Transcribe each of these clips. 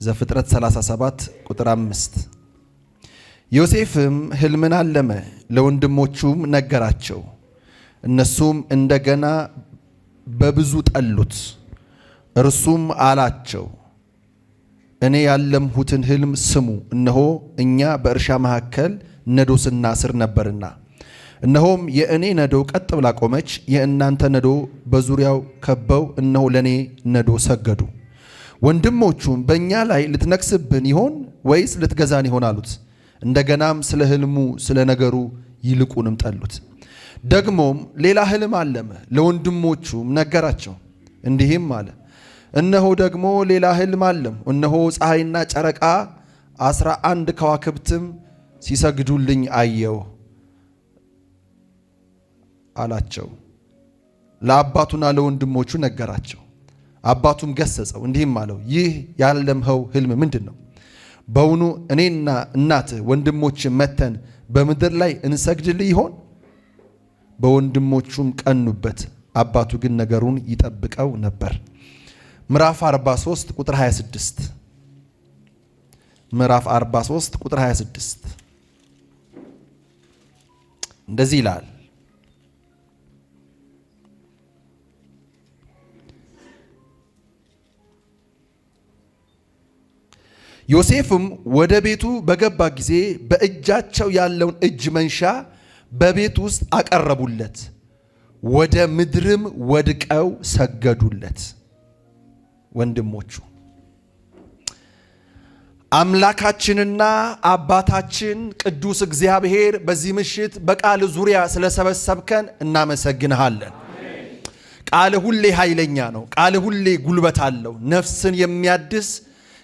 ዘፍጥረት 37 ቁጥር 5። ዮሴፍም ሕልምን አለመ፣ ለወንድሞቹም ነገራቸው። እነሱም እንደገና በብዙ ጠሉት። እርሱም አላቸው፣ እኔ ያለምሁትን ሕልም ስሙ። እነሆ፣ እኛ በእርሻ መካከል ነዶ ስናስር ነበርና፣ እነሆም የእኔ ነዶ ቀጥ ብላ ቆመች፣ የእናንተ ነዶ በዙሪያው ከበው እነሆ ለእኔ ነዶ ሰገዱ። ወንድሞቹም በእኛ ላይ ልትነግስብን ይሆን ወይስ ልትገዛን ይሆን አሉት። እንደገናም ስለ ሕልሙ ስለ ነገሩ ይልቁንም ጠሉት። ደግሞም ሌላ ሕልም አለመ፣ ለወንድሞቹም ነገራቸው። እንዲህም አለ፣ እነሆ ደግሞ ሌላ ሕልም አለምሁ። እነሆ ፀሐይና ጨረቃ 11 ከዋክብትም ሲሰግዱልኝ አየሁ አላቸው። ለአባቱና ለወንድሞቹ ነገራቸው። አባቱም ገሰጸው እንዲህም አለው፣ ይህ ያለምኸው ሕልም ምንድን ነው? በውኑ እኔና እናትህ ወንድሞችህ መጥተን በምድር ላይ እንሰግድልህ ይሆን? በወንድሞቹም ቀኑበት። አባቱ ግን ነገሩን ይጠብቀው ነበር። ምዕራፍ 43 ቁጥር 26፣ ምዕራፍ 43 ቁጥር 26 እንደዚህ ይላል። ዮሴፍም ወደ ቤቱ በገባ ጊዜ በእጃቸው ያለውን እጅ መንሻ በቤት ውስጥ አቀረቡለት፣ ወደ ምድርም ወድቀው ሰገዱለት። ወንድሞቹ። አምላካችንና አባታችን ቅዱስ እግዚአብሔር፣ በዚህ ምሽት በቃልህ ዙሪያ ስለሰበሰብከን እናመሰግንሃለን። ቃልህ ሁሌ ኃይለኛ ነው። ቃልህ ሁሌ ጉልበት አለው። ነፍስን የሚያድስ፣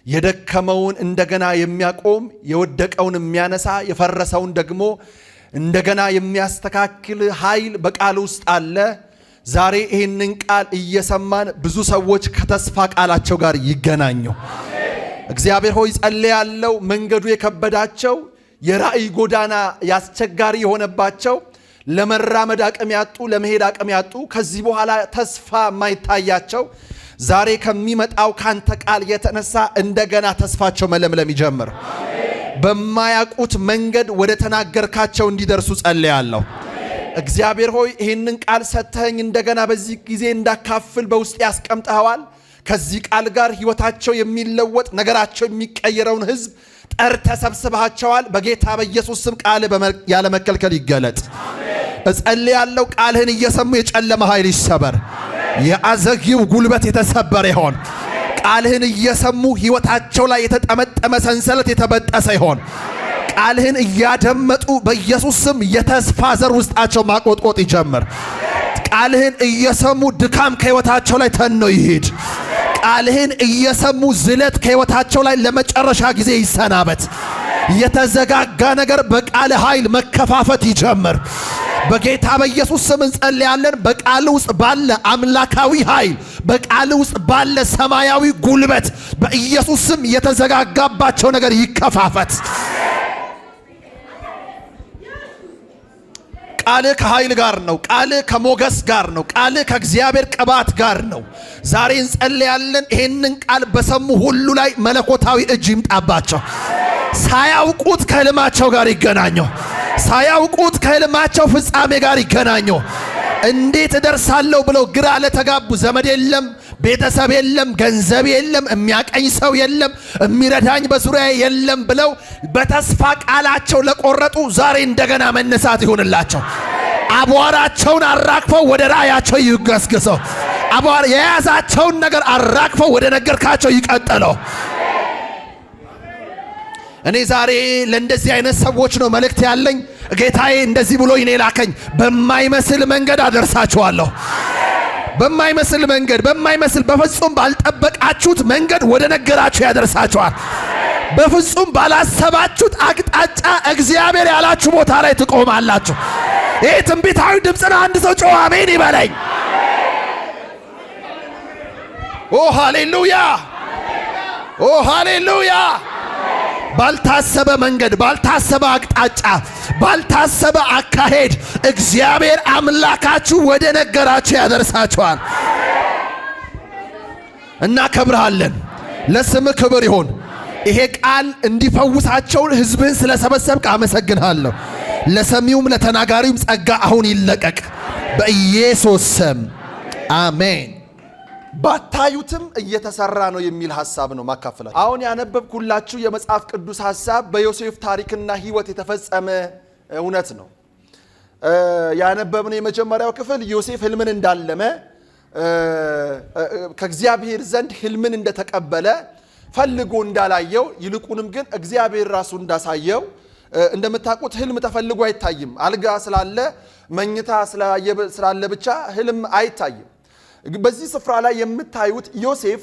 የደከመውን እንደገና የሚያቆም፣ የወደቀውን የሚያነሳ፣ የፈረሰውን ደግሞ እንደገና የሚያስተካክል ኃይል በቃልህ ውስጥ አለ። ዛሬ ይህንን ቃል እየሰማን ብዙ ሰዎች ከተስፋ ቃላቸው ጋር ይገናኙ። እግዚአብሔር ሆይ ጸልያለሁ። መንገዱ የከበዳቸው፣ የራእይ ጎዳና ያስቸጋሪ የሆነባቸው፣ ለመራመድ አቅም ያጡ፣ ለመሄድ አቅም ያጡ፣ ከዚህ በኋላ ተስፋ የማይታያቸው ዛሬ ከሚመጣው ካንተ ቃል የተነሳ እንደገና ተስፋቸው መለምለም ይጀምር። በማያውቁት መንገድ ወደ ተናገርካቸው እንዲደርሱ ጸልያለሁ። እግዚአብሔር ሆይ፣ ይህንን ቃል ሰጥተኸኝ እንደገና በዚህ ጊዜ እንዳካፍል በውስጤ አስቀምጠኸዋል። ከዚህ ቃል ጋር ሕይወታቸው የሚለወጥ፣ ነገራቸው የሚቀየረውን ሕዝብ ጠርተህ ሰብስበሃቸዋል። በጌታ በኢየሱስ ስም ቃልህ ያለመከልከል ይገለጥ። እጸልያለሁ። ቃልህን እየሰሙ የጨለማ ኃይል ይሰበር። የአዘጊው ጉልበት የተሰበረ ይሆን። ቃልህን እየሰሙ ሕይወታቸው ላይ የተጠመጠመ ሰንሰለት የተበጠሰ ይሆን። ቃልህን እያደመጡ በኢየሱስ ስም የተስፋ ዘር ውስጣቸው ማቆጥቆጥ ይጀምር። ቃልህን እየሰሙ ድካም ከሕይወታቸው ላይ ተኖ ይሂድ። ቃልህን እየሰሙ ዝለት ከሕይወታቸው ላይ ለመጨረሻ ጊዜ ይሰናበት። የተዘጋጋ ነገር በቃልህ ኃይል መከፋፈት ይጀምር። በጌታ በኢየሱስ ስም እንጸልያለን። በቃልህ ውስጥ ባለ አምላካዊ ኃይል፣ በቃልህ ውስጥ ባለ ሰማያዊ ጉልበት በኢየሱስ ስም የተዘጋጋባቸው ነገር ይከፋፈት። ቃልህ ከኃይል ጋር ነው። ቃልህ ከሞገስ ጋር ነው። ቃልህ ከእግዚአብሔር ቅባት ጋር ነው። ዛሬ እንጸልያለን። ይሄንን ቃል በሰሙ ሁሉ ላይ መለኮታዊ እጅ ይምጣባቸው። ሳያውቁት ከህልማቸው ጋር ይገናኙ። ሳያውቁት ከህልማቸው ፍጻሜ ጋር ይገናኙ። እንዴት እደርሳለሁ ብለው ግራ ለተጋቡ፣ ዘመድ የለም፣ ቤተሰብ የለም፣ ገንዘብ የለም፣ የሚያቀኝ ሰው የለም፣ የሚረዳኝ በዙሪያዬ የለም ብለው በተስፋ ቃላቸው ለቆረጡ ዛሬ እንደገና መነሳት ይሁንላቸው። አቧራቸውን አራግፈው ወደ ራእያቸው ይገስግሱ። አቧራ የያዛቸውን ነገር አራግፈው ወደ ነገርካቸው ይቀጥሉ። እኔ ዛሬ ለእንደዚህ አይነት ሰዎች ነው መልእክት ያለኝ። ጌታዬ እንደዚህ ብሎ እኔ ላከኝ። በማይመስል መንገድ አደርሳችኋለሁ። በማይመስል መንገድ፣ በማይመስል፣ በፍጹም ባልጠበቃችሁት መንገድ ወደ ነገራችሁ ያደርሳችኋል። በፍጹም ባላሰባችሁት አቅጣጫ እግዚአብሔር ያላችሁ ቦታ ላይ ትቆማላችሁ። ይህ ትንቢታዊ ድምፅ ነው። አንድ ሰው ጮኸ አሜን ይበለኝ። ኦ ሃሌሉያ! ኦ ሃሌሉያ! ባልታሰበ መንገድ፣ ባልታሰበ አቅጣጫ፣ ባልታሰበ አካሄድ እግዚአብሔር አምላካችሁ ወደ ነገራችሁ ያደርሳችኋል። እናከብርሃለን። ለስምህ ክብር ይሁን። ይሄ ቃል እንዲፈውሳቸው ሕዝብህን ስለሰበሰብክ አመሰግንሃለሁ። ለሰሚውም ለተናጋሪውም ጸጋ አሁን ይለቀቅ በኢየሱስ ስም አሜን። ባታዩትም እየተሰራ ነው የሚል ሐሳብ ነው ማካፈላችሁ። አሁን ያነበብኩላችሁ የመጽሐፍ ቅዱስ ሐሳብ በዮሴፍ ታሪክና ሕይወት የተፈጸመ እውነት ነው። ያነበብነው የመጀመሪያው ክፍል ዮሴፍ ህልምን እንዳለመ፣ ከእግዚአብሔር ዘንድ ህልምን እንደተቀበለ፣ ፈልጎ እንዳላየው፣ ይልቁንም ግን እግዚአብሔር ራሱ እንዳሳየው። እንደምታውቁት ህልም ተፈልጎ አይታይም። አልጋ ስላለ፣ መኝታ ስላለ ብቻ ህልም አይታይም። በዚህ ስፍራ ላይ የምታዩት ዮሴፍ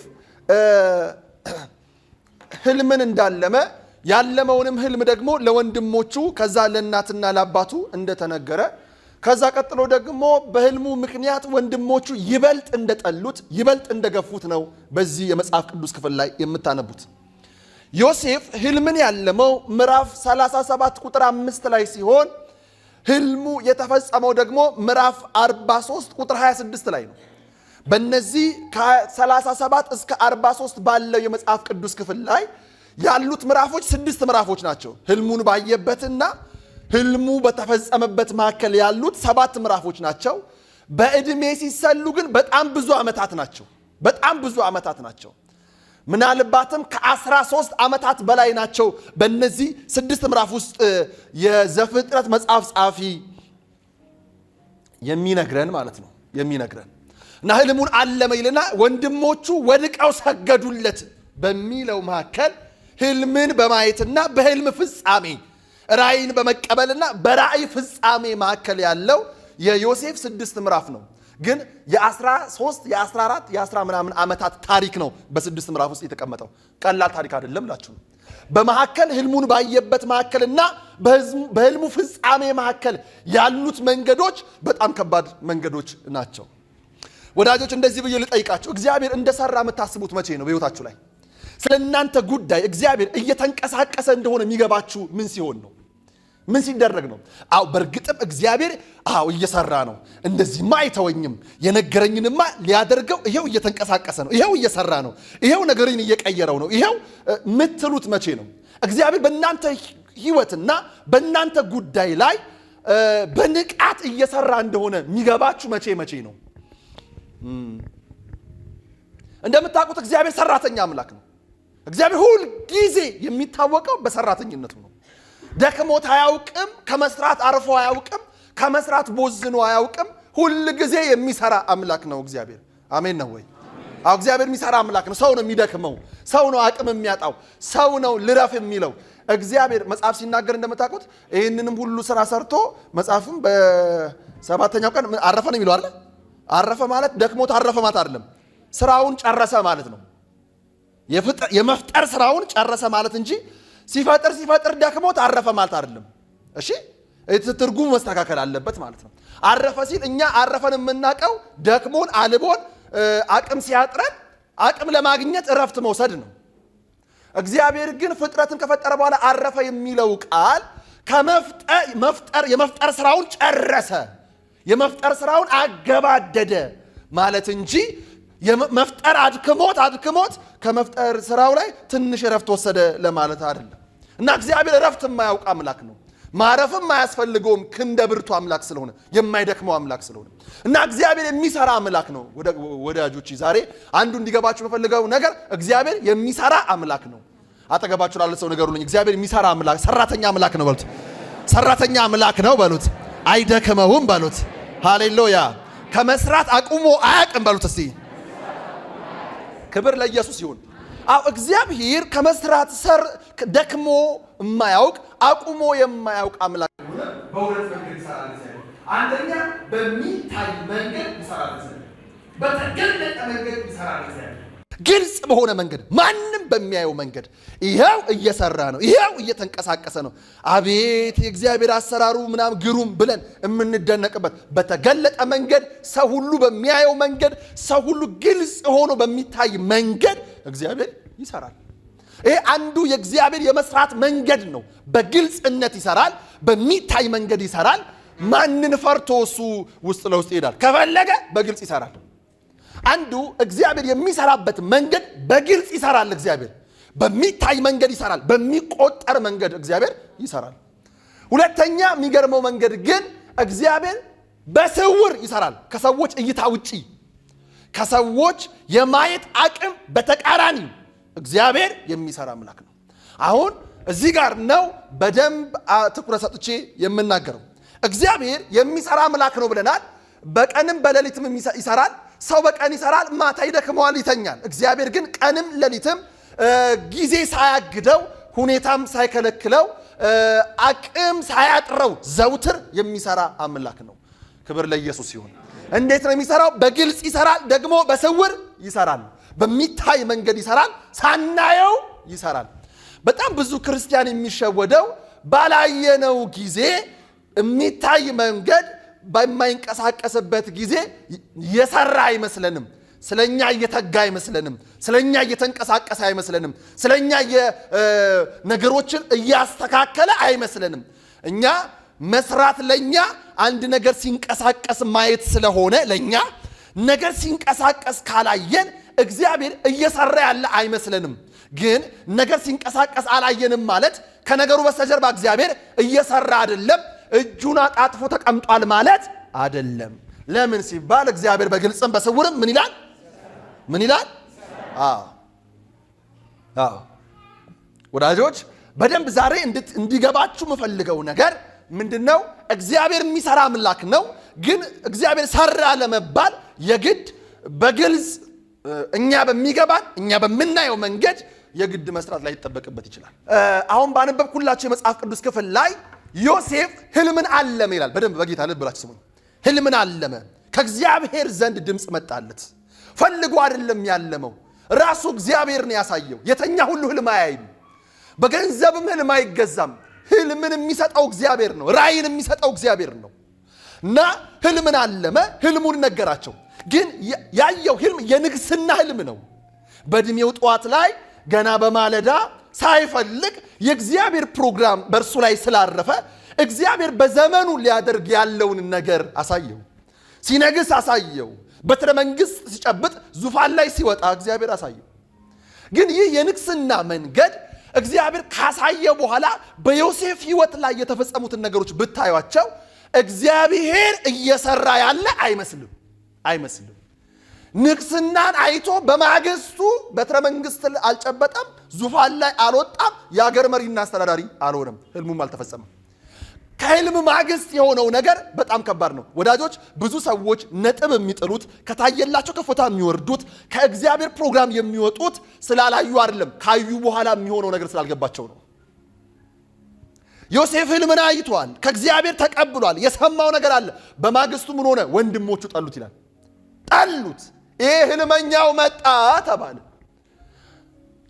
ህልምን እንዳለመ፣ ያለመውንም ህልም ደግሞ ለወንድሞቹ፣ ከዛ ለእናትና ለአባቱ እንደተነገረ፣ ከዛ ቀጥሎ ደግሞ በህልሙ ምክንያት ወንድሞቹ ይበልጥ እንደጠሉት፣ ይበልጥ እንደገፉት ነው በዚህ የመጽሐፍ ቅዱስ ክፍል ላይ የምታነቡት። ዮሴፍ ህልምን ያለመው ምዕራፍ 37 ቁጥር 5 ላይ ሲሆን ህልሙ የተፈጸመው ደግሞ ምዕራፍ 43 ቁጥር 26 ላይ ነው። በእነዚህ ከ37 እስከ 43 ባለው የመጽሐፍ ቅዱስ ክፍል ላይ ያሉት ምዕራፎች ስድስት ምዕራፎች ናቸው። ህልሙን ባየበትና ህልሙ በተፈጸመበት መካከል ያሉት ሰባት ምዕራፎች ናቸው። በዕድሜ ሲሰሉ ግን በጣም ብዙ ዓመታት ናቸው። በጣም ብዙ ዓመታት ናቸው። ምናልባትም ከ13 ዓመታት በላይ ናቸው። በእነዚህ ስድስት ምዕራፍ ውስጥ የዘፍጥረት መጽሐፍ ጸሐፊ የሚነግረን ማለት ነው የሚነግረን። እና ህልሙን አለመ ይልና ወንድሞቹ ወድቀው ሰገዱለት በሚለው መካከል ህልምን በማየትና በህልም ፍጻሜ፣ ራእይን በመቀበልና በራእይ ፍጻሜ መካከል ያለው የዮሴፍ ስድስት ምዕራፍ ነው። ግን የ13፣ የ14፣ የ10 ምናምን ዓመታት ታሪክ ነው በስድስት ምዕራፍ ውስጥ የተቀመጠው። ቀላል ታሪክ አይደለም ላችሁ ነው። በመካከል ህልሙን ባየበት መካከልና በህልሙ ፍጻሜ መካከል ያሉት መንገዶች በጣም ከባድ መንገዶች ናቸው። ወዳጆች፣ እንደዚህ ብዬ ልጠይቃችሁ፣ እግዚአብሔር እንደሰራ የምታስቡት መቼ ነው? በህይወታችሁ ላይ ስለ እናንተ ጉዳይ እግዚአብሔር እየተንቀሳቀሰ እንደሆነ የሚገባችሁ ምን ሲሆን ነው? ምን ሲደረግ ነው? አዎ፣ በእርግጥም እግዚአብሔር አዎ እየሰራ ነው። እንደዚህማ አይተወኝም። የነገረኝንማ ሊያደርገው ይሄው እየተንቀሳቀሰ ነው። ይሄው እየሰራ ነው። ይሄው ነገርን እየቀየረው ነው። ይሄው ምትሉት መቼ ነው? እግዚአብሔር በእናንተ ህይወትና በእናንተ ጉዳይ ላይ በንቃት እየሰራ እንደሆነ የሚገባችሁ መቼ መቼ ነው? እንደምታውቁት እግዚአብሔር ሰራተኛ አምላክ ነው። እግዚአብሔር ሁል ጊዜ የሚታወቀው በሰራተኝነቱ ነው። ደክሞት አያውቅም። ከመስራት አርፎ አያውቅም። ከመስራት ቦዝኖ አያውቅም። ሁል ጊዜ የሚሰራ አምላክ ነው እግዚአብሔር። አሜን ነው ወይ? አዎ፣ እግዚአብሔር የሚሰራ አምላክ ነው። ሰው ነው የሚደክመው፣ ሰው ነው አቅም የሚያጣው፣ ሰው ነው ልረፍ የሚለው። እግዚአብሔር መጽሐፍ ሲናገር እንደምታውቁት ይህንንም ሁሉ ስራ ሰርቶ መጽሐፍም በሰባተኛው ቀን አረፈ ነው የሚለው አይደል? አረፈ ማለት ደክሞት አረፈ ማለት አይደለም። ስራውን ጨረሰ ማለት ነው። የመፍጠር ስራውን ጨረሰ ማለት እንጂ ሲፈጥር ሲፈጥር ደክሞት አረፈ ማለት አይደለም። እሺ፣ ትርጉሙ መስተካከል አለበት ማለት ነው። አረፈ ሲል እኛ አረፈን የምናውቀው ደክሞን አልቦን አቅም ሲያጥረን አቅም ለማግኘት እረፍት መውሰድ ነው። እግዚአብሔር ግን ፍጥረትን ከፈጠረ በኋላ አረፈ የሚለው ቃል ከመፍጠር የመፍጠር ስራውን ጨረሰ፣ የመፍጠር ስራውን አገባደደ ማለት እንጂ መፍጠር አድክሞት አድክሞት ከመፍጠር ስራው ላይ ትንሽ እረፍት ወሰደ ለማለት አይደለም። እና እግዚአብሔር እረፍት የማያውቅ አምላክ ነው። ማረፍም አያስፈልገውም፣ ክንደ ብርቱ አምላክ ስለሆነ፣ የማይደክመው አምላክ ስለሆነ። እና እግዚአብሔር የሚሰራ አምላክ ነው። ወዳጆች፣ ዛሬ አንዱ እንዲገባችሁ የምፈልገው ነገር እግዚአብሔር የሚሰራ አምላክ ነው። አጠገባችሁ ላለ ሰው ንገሩልኝ። እግዚአብሔር የሚሰራ አምላክ፣ ሰራተኛ አምላክ ነው በሉት። ሰራተኛ አምላክ ነው በሉት። አይደክመውም በሉት። ሃሌሉያ። ከመስራት አቁሞ አያውቅም በሉት እስቲ። ክብር ለኢየሱስ ይሁን። አዎ፣ እግዚአብሔር ከመስራት ሰር ደክሞ የማያውቅ፣ አቁሞ የማያውቅ አምላክ። በሁለት መንገድ ይሰራል እግዚአብሔር። አንደኛ በሚታይ መንገድ ይሰራል እግዚአብሔር። በተገለጠ መንገድ ይሰራል እግዚአብሔር። ግልጽ በሆነ መንገድ፣ ማንም በሚያየው መንገድ ይኸው እየሰራ ነው፣ ይኸው እየተንቀሳቀሰ ነው። አቤት የእግዚአብሔር አሰራሩ ምናምን ግሩም ብለን የምንደነቅበት በተገለጠ መንገድ፣ ሰው ሁሉ በሚያየው መንገድ፣ ሰው ሁሉ ግልጽ ሆኖ በሚታይ መንገድ እግዚአብሔር ይሰራል። ይሄ አንዱ የእግዚአብሔር የመስራት መንገድ ነው። በግልጽነት ይሰራል፣ በሚታይ መንገድ ይሰራል። ማንን ፈርቶ እሱ ውስጥ ለውስጥ ይሄዳል? ከፈለገ በግልጽ ይሰራል። አንዱ እግዚአብሔር የሚሰራበት መንገድ በግልጽ ይሰራል። እግዚአብሔር በሚታይ መንገድ ይሰራል። በሚቆጠር መንገድ እግዚአብሔር ይሰራል። ሁለተኛ የሚገርመው መንገድ ግን እግዚአብሔር በስውር ይሰራል። ከሰዎች እይታ ውጪ፣ ከሰዎች የማየት አቅም በተቃራኒ እግዚአብሔር የሚሰራ አምላክ ነው። አሁን እዚህ ጋር ነው በደንብ ትኩረት ሰጥቼ የምናገረው። እግዚአብሔር የሚሰራ አምላክ ነው ብለናል። በቀንም በሌሊትም ይሰራል። ሰው በቀን ይሰራል፣ ማታ ይደክመዋል፣ ይተኛል። እግዚአብሔር ግን ቀንም ሌሊትም ጊዜ ሳያግደው፣ ሁኔታም ሳይከለክለው፣ አቅም ሳያጥረው ዘውትር የሚሰራ አምላክ ነው። ክብር ለኢየሱስ ይሁን። እንዴት ነው የሚሰራው? በግልጽ ይሰራል፣ ደግሞ በስውር ይሰራል። በሚታይ መንገድ ይሰራል፣ ሳናየው ይሰራል። በጣም ብዙ ክርስቲያን የሚሸወደው ባላየነው ጊዜ፣ የሚታይ መንገድ በማይንቀሳቀስበት ጊዜ የሰራ አይመስለንም። ስለኛ እየተጋ አይመስለንም። ስለኛ እየተንቀሳቀሰ አይመስለንም። ስለኛ ነገሮችን እያስተካከለ አይመስለንም። እኛ መስራት ለኛ አንድ ነገር ሲንቀሳቀስ ማየት ስለሆነ፣ ለኛ ነገር ሲንቀሳቀስ ካላየን እግዚአብሔር እየሰራ ያለ አይመስለንም። ግን ነገር ሲንቀሳቀስ አላየንም ማለት ከነገሩ በስተጀርባ እግዚአብሔር እየሰራ አይደለም፣ እጁን አጣጥፎ ተቀምጧል ማለት አይደለም። ለምን ሲባል እግዚአብሔር በግልጽም በስውርም ምን ይላል? ምን ይላል? አዎ ወዳጆች፣ በደንብ ዛሬ እንዲገባችሁ የምፈልገው ነገር ምንድን ነው? እግዚአብሔር የሚሰራ አምላክ ነው። ግን እግዚአብሔር ሰራ ለመባል የግድ በግልጽ እኛ በሚገባን፣ እኛ በምናየው መንገድ የግድ መስራት ላይ ይጠበቅበት ይችላል። አሁን ባነበብኩላችሁ የመጽሐፍ ቅዱስ ክፍል ላይ ዮሴፍ ህልምን አለመ ይላል። በደንብ በጌታ ልብ ብላችሁ ስሙኝ። ህልምን አለመ፣ ከእግዚአብሔር ዘንድ ድምፅ መጣለት። ፈልጎ አይደለም ያለመው፣ ራሱ እግዚአብሔር ነው ያሳየው። የተኛ ሁሉ ህልም አያይም። በገንዘብም ህልም አይገዛም። ህልምን የሚሰጠው እግዚአብሔር ነው። ራእይን የሚሰጠው እግዚአብሔር ነው። እና ህልምን አለመ፣ ህልሙን ነገራቸው። ግን ያየው ህልም የንግስና ህልም ነው። በዕድሜው ጠዋት ላይ ገና በማለዳ ሳይፈልግ የእግዚአብሔር ፕሮግራም በእርሱ ላይ ስላረፈ እግዚአብሔር በዘመኑ ሊያደርግ ያለውን ነገር አሳየው። ሲነግስ አሳየው። በትረ መንግስት ሲጨብጥ፣ ዙፋን ላይ ሲወጣ እግዚአብሔር አሳየው። ግን ይህ የንግስና መንገድ እግዚአብሔር ካሳየ በኋላ በዮሴፍ ህይወት ላይ የተፈጸሙትን ነገሮች ብታዩቸው እግዚአብሔር እየሰራ ያለ አይመስልም፣ አይመስልም። ንግስናን አይቶ በማግስቱ በትረ መንግስት አልጨበጠም፣ ዙፋን ላይ አልወጣም፣ የአገር መሪና አስተዳዳሪ አልሆነም፣ ህልሙም አልተፈጸመም። ከህልም ማግስት የሆነው ነገር በጣም ከባድ ነው ወዳጆች። ብዙ ሰዎች ነጥብ የሚጥሉት፣ ከታየላቸው ከፍታ የሚወርዱት፣ ከእግዚአብሔር ፕሮግራም የሚወጡት ስላላዩ አይደለም፣ ካዩ በኋላ የሚሆነው ነገር ስላልገባቸው ነው። ዮሴፍ ህልምን አይቷል፣ ከእግዚአብሔር ተቀብሏል፣ የሰማው ነገር አለ። በማግስቱ ምን ሆነ? ወንድሞቹ ጠሉት ይላል። ጠሉት። ይሄ ህልመኛው መጣ ተባለ።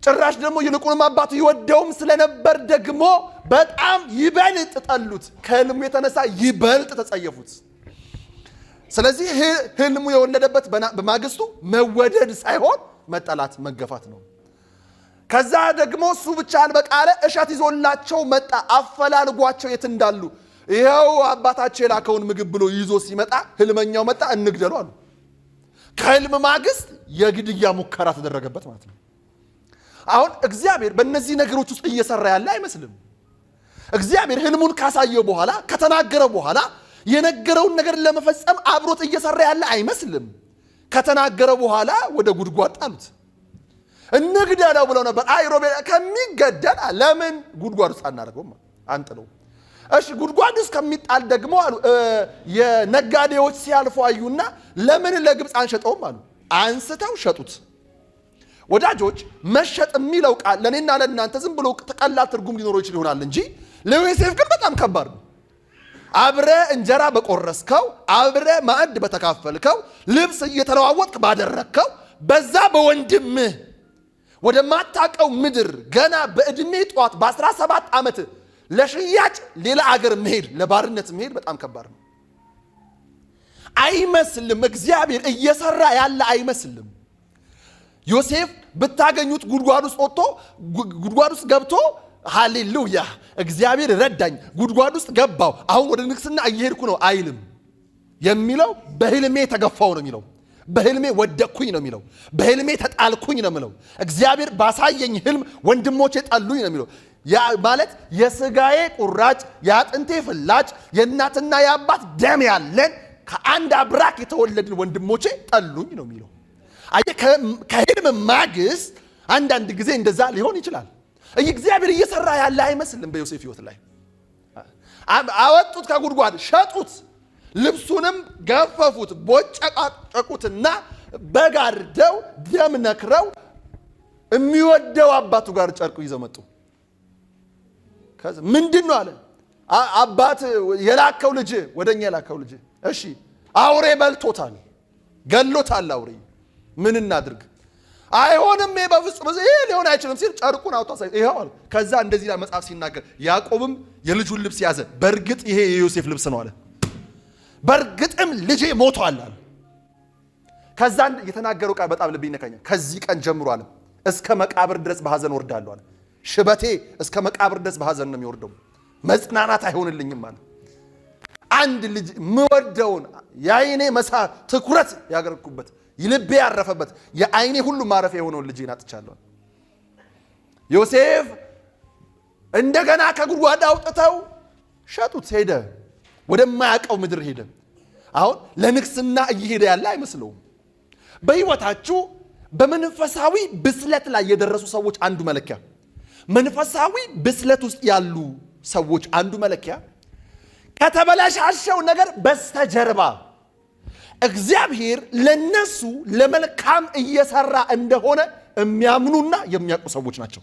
ጭራሽ ደግሞ ይልቁንም አባቱ ይወደውም ስለነበር ደግሞ በጣም ይበልጥ ጠሉት። ከህልሙ የተነሳ ይበልጥ ተጸየፉት። ስለዚህ ህልሙ የወለደበት በማግስቱ መወደድ ሳይሆን መጠላት፣ መገፋት ነው። ከዛ ደግሞ እሱ ብቻ አልበቃለ፣ እሸት ይዞላቸው መጣ። አፈላልጓቸው የት እንዳሉ፣ ይኸው አባታቸው የላከውን ምግብ ብሎ ይዞ ሲመጣ ህልመኛው መጣ፣ እንግደሉ አሉ። ከህልም ማግስት የግድያ ሙከራ ተደረገበት ማለት ነው። አሁን እግዚአብሔር በእነዚህ ነገሮች ውስጥ እየሰራ ያለ አይመስልም። እግዚአብሔር ህልሙን ካሳየው በኋላ፣ ከተናገረ በኋላ የነገረውን ነገር ለመፈጸም አብሮት እየሰራ ያለ አይመስልም። ከተናገረ በኋላ ወደ ጉድጓድ ጣሉት። እንግደለው ብለው ነበር። አይ ሮቤል ከሚገደል ለምን ጉድጓድ ውስጥ አናደርገውም? አንጥለው። እሺ ጉድጓድ ውስጥ ከሚጣል ደግሞ አሉ፣ የነጋዴዎች ሲያልፉ አዩና ለምን ለግብፅ አንሸጠውም አሉ። አንስተው ሸጡት። ወዳጆች፣ መሸጥ የሚለው ቃል ለእኔና ለእናንተ ዝም ብሎ ቀላል ትርጉም ሊኖረው ይችል ይሆናል እንጂ ለዮሴፍ ግን በጣም ከባድ ነው። አብረ እንጀራ በቆረስከው፣ አብረ ማዕድ በተካፈልከው፣ ልብስ እየተለዋወጥክ ባደረግከው በዛ በወንድምህ ወደማታቀው ምድር ገና በዕድሜ ጠዋት በ17 ዓመት ለሽያጭ ሌላ አገር መሄድ፣ ለባርነት መሄድ በጣም ከባድ ነው። አይመስልም። እግዚአብሔር እየሰራ ያለ አይመስልም። ዮሴፍ ብታገኙት ጉድጓድ ውስጥ ወጥቶ፣ ጉድጓድ ውስጥ ገብቶ ሃሌሉያ እግዚአብሔር ረዳኝ፣ ጉድጓድ ውስጥ ገባው፣ አሁን ወደ ንግስና እየሄድኩ ነው አይልም። የሚለው በህልሜ የተገፋው ነው የሚለው። በህልሜ ወደቅኩኝ ነው የሚለው። በህልሜ ተጣልኩኝ ነው የሚለው። እግዚአብሔር ባሳየኝ ህልም ወንድሞቼ ጠሉኝ ነው የሚለው። ማለት የስጋዬ ቁራጭ የአጥንቴ ፍላጭ የእናትና የአባት ደም ያለን ከአንድ አብራክ የተወለድን ወንድሞቼ ጠሉኝ ነው የሚለው። አየህ፣ ከህልም ማግስት አንዳንድ ጊዜ እንደዛ ሊሆን ይችላል። እግዚአብሔር እየሰራ ያለ አይመስልም በዮሴፍ ህይወት ላይ። አወጡት ከጉድጓድ፣ ሸጡት፣ ልብሱንም ገፈፉት፣ ቦጨቃጨቁትና በጋርደው ደም ነክረው የሚወደው አባቱ ጋር ጨርቁ ይዘው መጡ። ምንድን ነው አለ። አባት የላከው ልጅ፣ ወደኛ የላከው ልጅ፣ እሺ አውሬ በልቶታል፣ ገሎታል አውሬ፣ ምን እናድርግ? አይሆንም፣ ይሄ በፍጹም ይሄ ሊሆን አይችልም ሲል ጨርቁን አውጥቶ አሳይ፣ ይኸው አለ። ከዛ እንደዚህ ይላል መጽሐፍ ሲናገር፣ ያዕቆብም የልጁን ልብስ ያዘ፣ በእርግጥ ይሄ የዮሴፍ ልብስ ነው አለ። በእርግጥም ልጄ ሞቷል አለ። ከዛ የተናገረው ቃል በጣም ልብ ይነካኛል። ከዚህ ቀን ጀምሮ አለ እስከ መቃብር ድረስ በሐዘን ወርዳለሁ አለ። ሽበቴ እስከ መቃብር ድረስ በሐዘን ነው የሚወርደው፣ መጽናናት አይሆንልኝም አለ። አንድ ልጅ ምወደውን የአይኔ መሳ ትኩረት ያደረግኩበት ልቤ ያረፈበት የአይኔ ሁሉ ማረፊያ የሆነውን ልጄን አጥቻለሁ። ዮሴፍ እንደገና ከጉድጓድ አውጥተው ሸጡት። ሄደ፣ ወደማያውቀው ምድር ሄደ። አሁን ለንግስና እየሄደ ያለ አይመስለውም። በህይወታችሁ በመንፈሳዊ ብስለት ላይ የደረሱ ሰዎች አንዱ መለኪያ፣ መንፈሳዊ ብስለት ውስጥ ያሉ ሰዎች አንዱ መለኪያ ከተበላሻሸው ነገር በስተጀርባ እግዚአብሔር ለነሱ ለመልካም እየሰራ እንደሆነ የሚያምኑና የሚያውቁ ሰዎች ናቸው።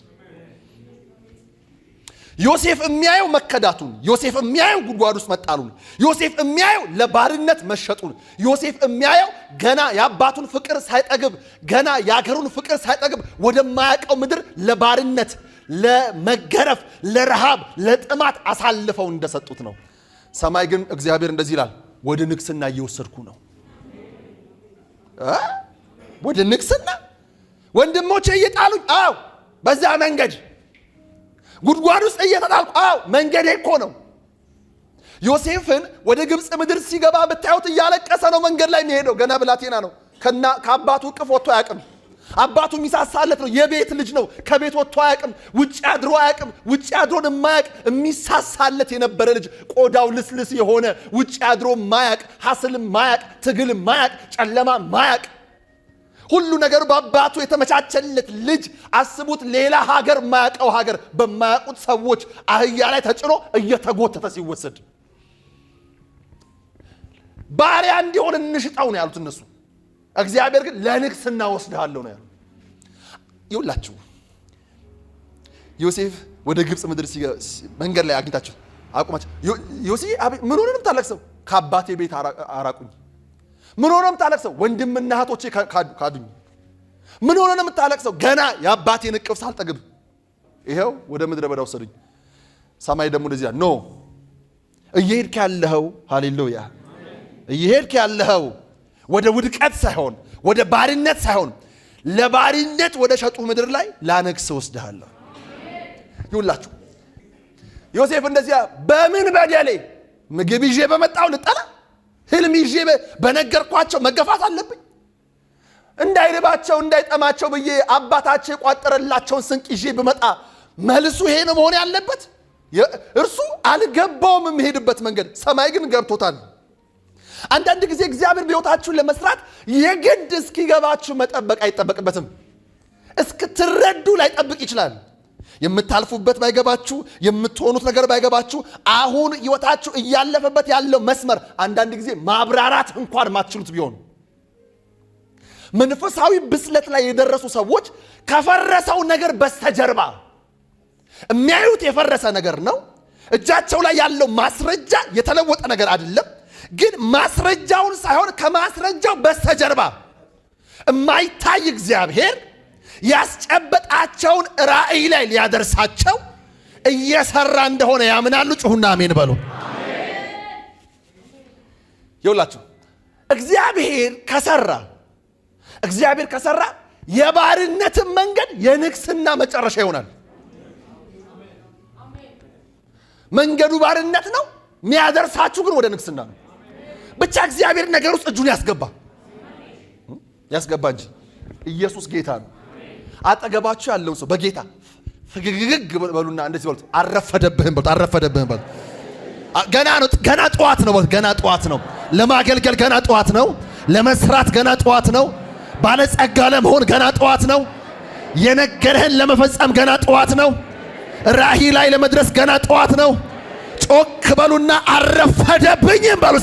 ዮሴፍ የሚያየው መከዳቱን፣ ዮሴፍ የሚያየው ጉድጓድ ውስጥ መጣሉን፣ ዮሴፍ የሚያየው ለባርነት መሸጡን፣ ዮሴፍ የሚያየው ገና የአባቱን ፍቅር ሳይጠግብ፣ ገና የአገሩን ፍቅር ሳይጠግብ ወደማያውቀው ምድር ለባርነት፣ ለመገረፍ፣ ለረሃብ፣ ለጥማት አሳልፈው እንደሰጡት ነው። ሰማይ ግን እግዚአብሔር እንደዚህ ይላል፣ ወደ ንግስና እየወሰድኩ ነው። ወደ ንግስና? ወንድሞቼ እየጣሉኝ፣ አዎ በዛ መንገድ ጉድጓድ ውስጥ እየተጣልኩ፣ አዎ መንገዴ እኮ ነው። ዮሴፍን ወደ ግብፅ ምድር ሲገባ ብታዩት እያለቀሰ ነው መንገድ ላይ የሚሄደው። ገና ብላቴና ነው። ከአባቱ እቅፍ ወጥቶ አያውቅም። አባቱ የሚሳሳለት ነው። የቤት ልጅ ነው። ከቤት ወጥቶ አያውቅም። ውጭ አድሮ አያውቅም። ውጭ አድሮን የማያውቅ የሚሳሳለት የነበረ ልጅ፣ ቆዳው ልስልስ የሆነ፣ ውጭ አድሮ ማያውቅ፣ hustle ማያውቅ፣ ትግል ማያውቅ፣ ጨለማ ማያውቅ፣ ሁሉ ነገሩ በአባቱ የተመቻቸለት ልጅ አስቡት። ሌላ ሀገር፣ ማያውቀው ሀገር፣ በማያውቁት ሰዎች አህያ ላይ ተጭኖ እየተጎተተ ሲወሰድ ባሪያ እንዲሆን እንሽጠው ነው ያሉት እነሱ። እግዚአብሔር ግን ለንግስና ወስድሃለሁ ነው ያሉት። ይውላችሁ ዮሴፍ ወደ ግብፅ ምድር መንገድ ላይ አግኝታችሁ አቁማችሁ፣ ዮሴፍ ምን ሆነ ነው የምታለቅሰው? ከአባቴ ቤት አራቁኝ። ምን ሆነ ነው የምታለቅሰው? ወንድምና እህቶቼ ካዱኝ። ምን ሆነ ነው የምታለቅሰው? ገና የአባቴን እቅፍ ሳልጠግብ ይኸው ወደ ምድረ በዳ ወሰዱኝ። ሰማይ ደግሞ እንደዚህ ይላል፣ no፣ እየሄድክ ያለኸው፣ ሃሌሉያ፣ እየሄድክ ያለኸው ወደ ውድቀት ሳይሆን፣ ወደ ባርነት ሳይሆን፣ ለባርነት ወደ ሸጡ ምድር ላይ ላነግስ ወስድሃለሁ። ይውላችሁ ዮሴፍ እንደዚያ በምን በደሌ? ምግብ ይዤ በመጣው ልጠላ? ህልም ይዤ በነገርኳቸው መገፋት አለብኝ? እንዳይርባቸው እንዳይጠማቸው ብዬ አባታቸው የቋጠረላቸውን ስንቅ ይዤ ብመጣ መልሱ ይሄ ነው መሆን ያለበት? እርሱ አልገባውም የሚሄድበት መንገድ፣ ሰማይ ግን ገብቶታል። አንዳንድ ጊዜ እግዚአብሔር በሕይወታችሁ ለመስራት የግድ እስኪገባችሁ መጠበቅ አይጠበቅበትም። እስክትረዱ ላይጠብቅ ይችላል። የምታልፉበት ባይገባችሁ፣ የምትሆኑት ነገር ባይገባችሁ፣ አሁን ሕይወታችሁ እያለፈበት ያለው መስመር አንዳንድ ጊዜ ማብራራት እንኳን ማትችሉት ቢሆን፣ መንፈሳዊ ብስለት ላይ የደረሱ ሰዎች ከፈረሰው ነገር በስተጀርባ የሚያዩት የፈረሰ ነገር ነው። እጃቸው ላይ ያለው ማስረጃ የተለወጠ ነገር አይደለም። ግን ማስረጃውን ሳይሆን ከማስረጃው በስተጀርባ የማይታይ እግዚአብሔር ያስጨበጣቸውን ራእይ ላይ ሊያደርሳቸው እየሰራ እንደሆነ ያምናሉ። ጩሁና አሜን በሉ። ይውላችሁ እግዚአብሔር ከሰራ የባርነትን መንገድ የንግስና መጨረሻ ይሆናል። መንገዱ ባርነት ነው፣ የሚያደርሳችሁ ግን ወደ ንግስና ነው። ብቻ እግዚአብሔር ነገር ውስጥ እጁን ያስገባ። ያስገባ እንጂ ኢየሱስ ጌታ ነው። አጠገባችሁ ያለውን ሰው በጌታ ፍግግግ በሉና እንደዚህ በሉት፣ አልረፈደብህም በሉት፣ አልረፈደብህም በሉት። ገና ነው፣ ገና ጠዋት ነው በሉት፣ ገና ጠዋት ነው። ለማገልገል ገና ጠዋት ነው። ለመስራት ገና ጠዋት ነው። ባለጸጋ ለመሆን ገና ጠዋት ነው። የነገረህን ለመፈጸም ገና ጠዋት ነው። ራእይ ላይ ለመድረስ ገና ጠዋት ነው። ጮክ በሉና አልረፈደብኝም በሉ።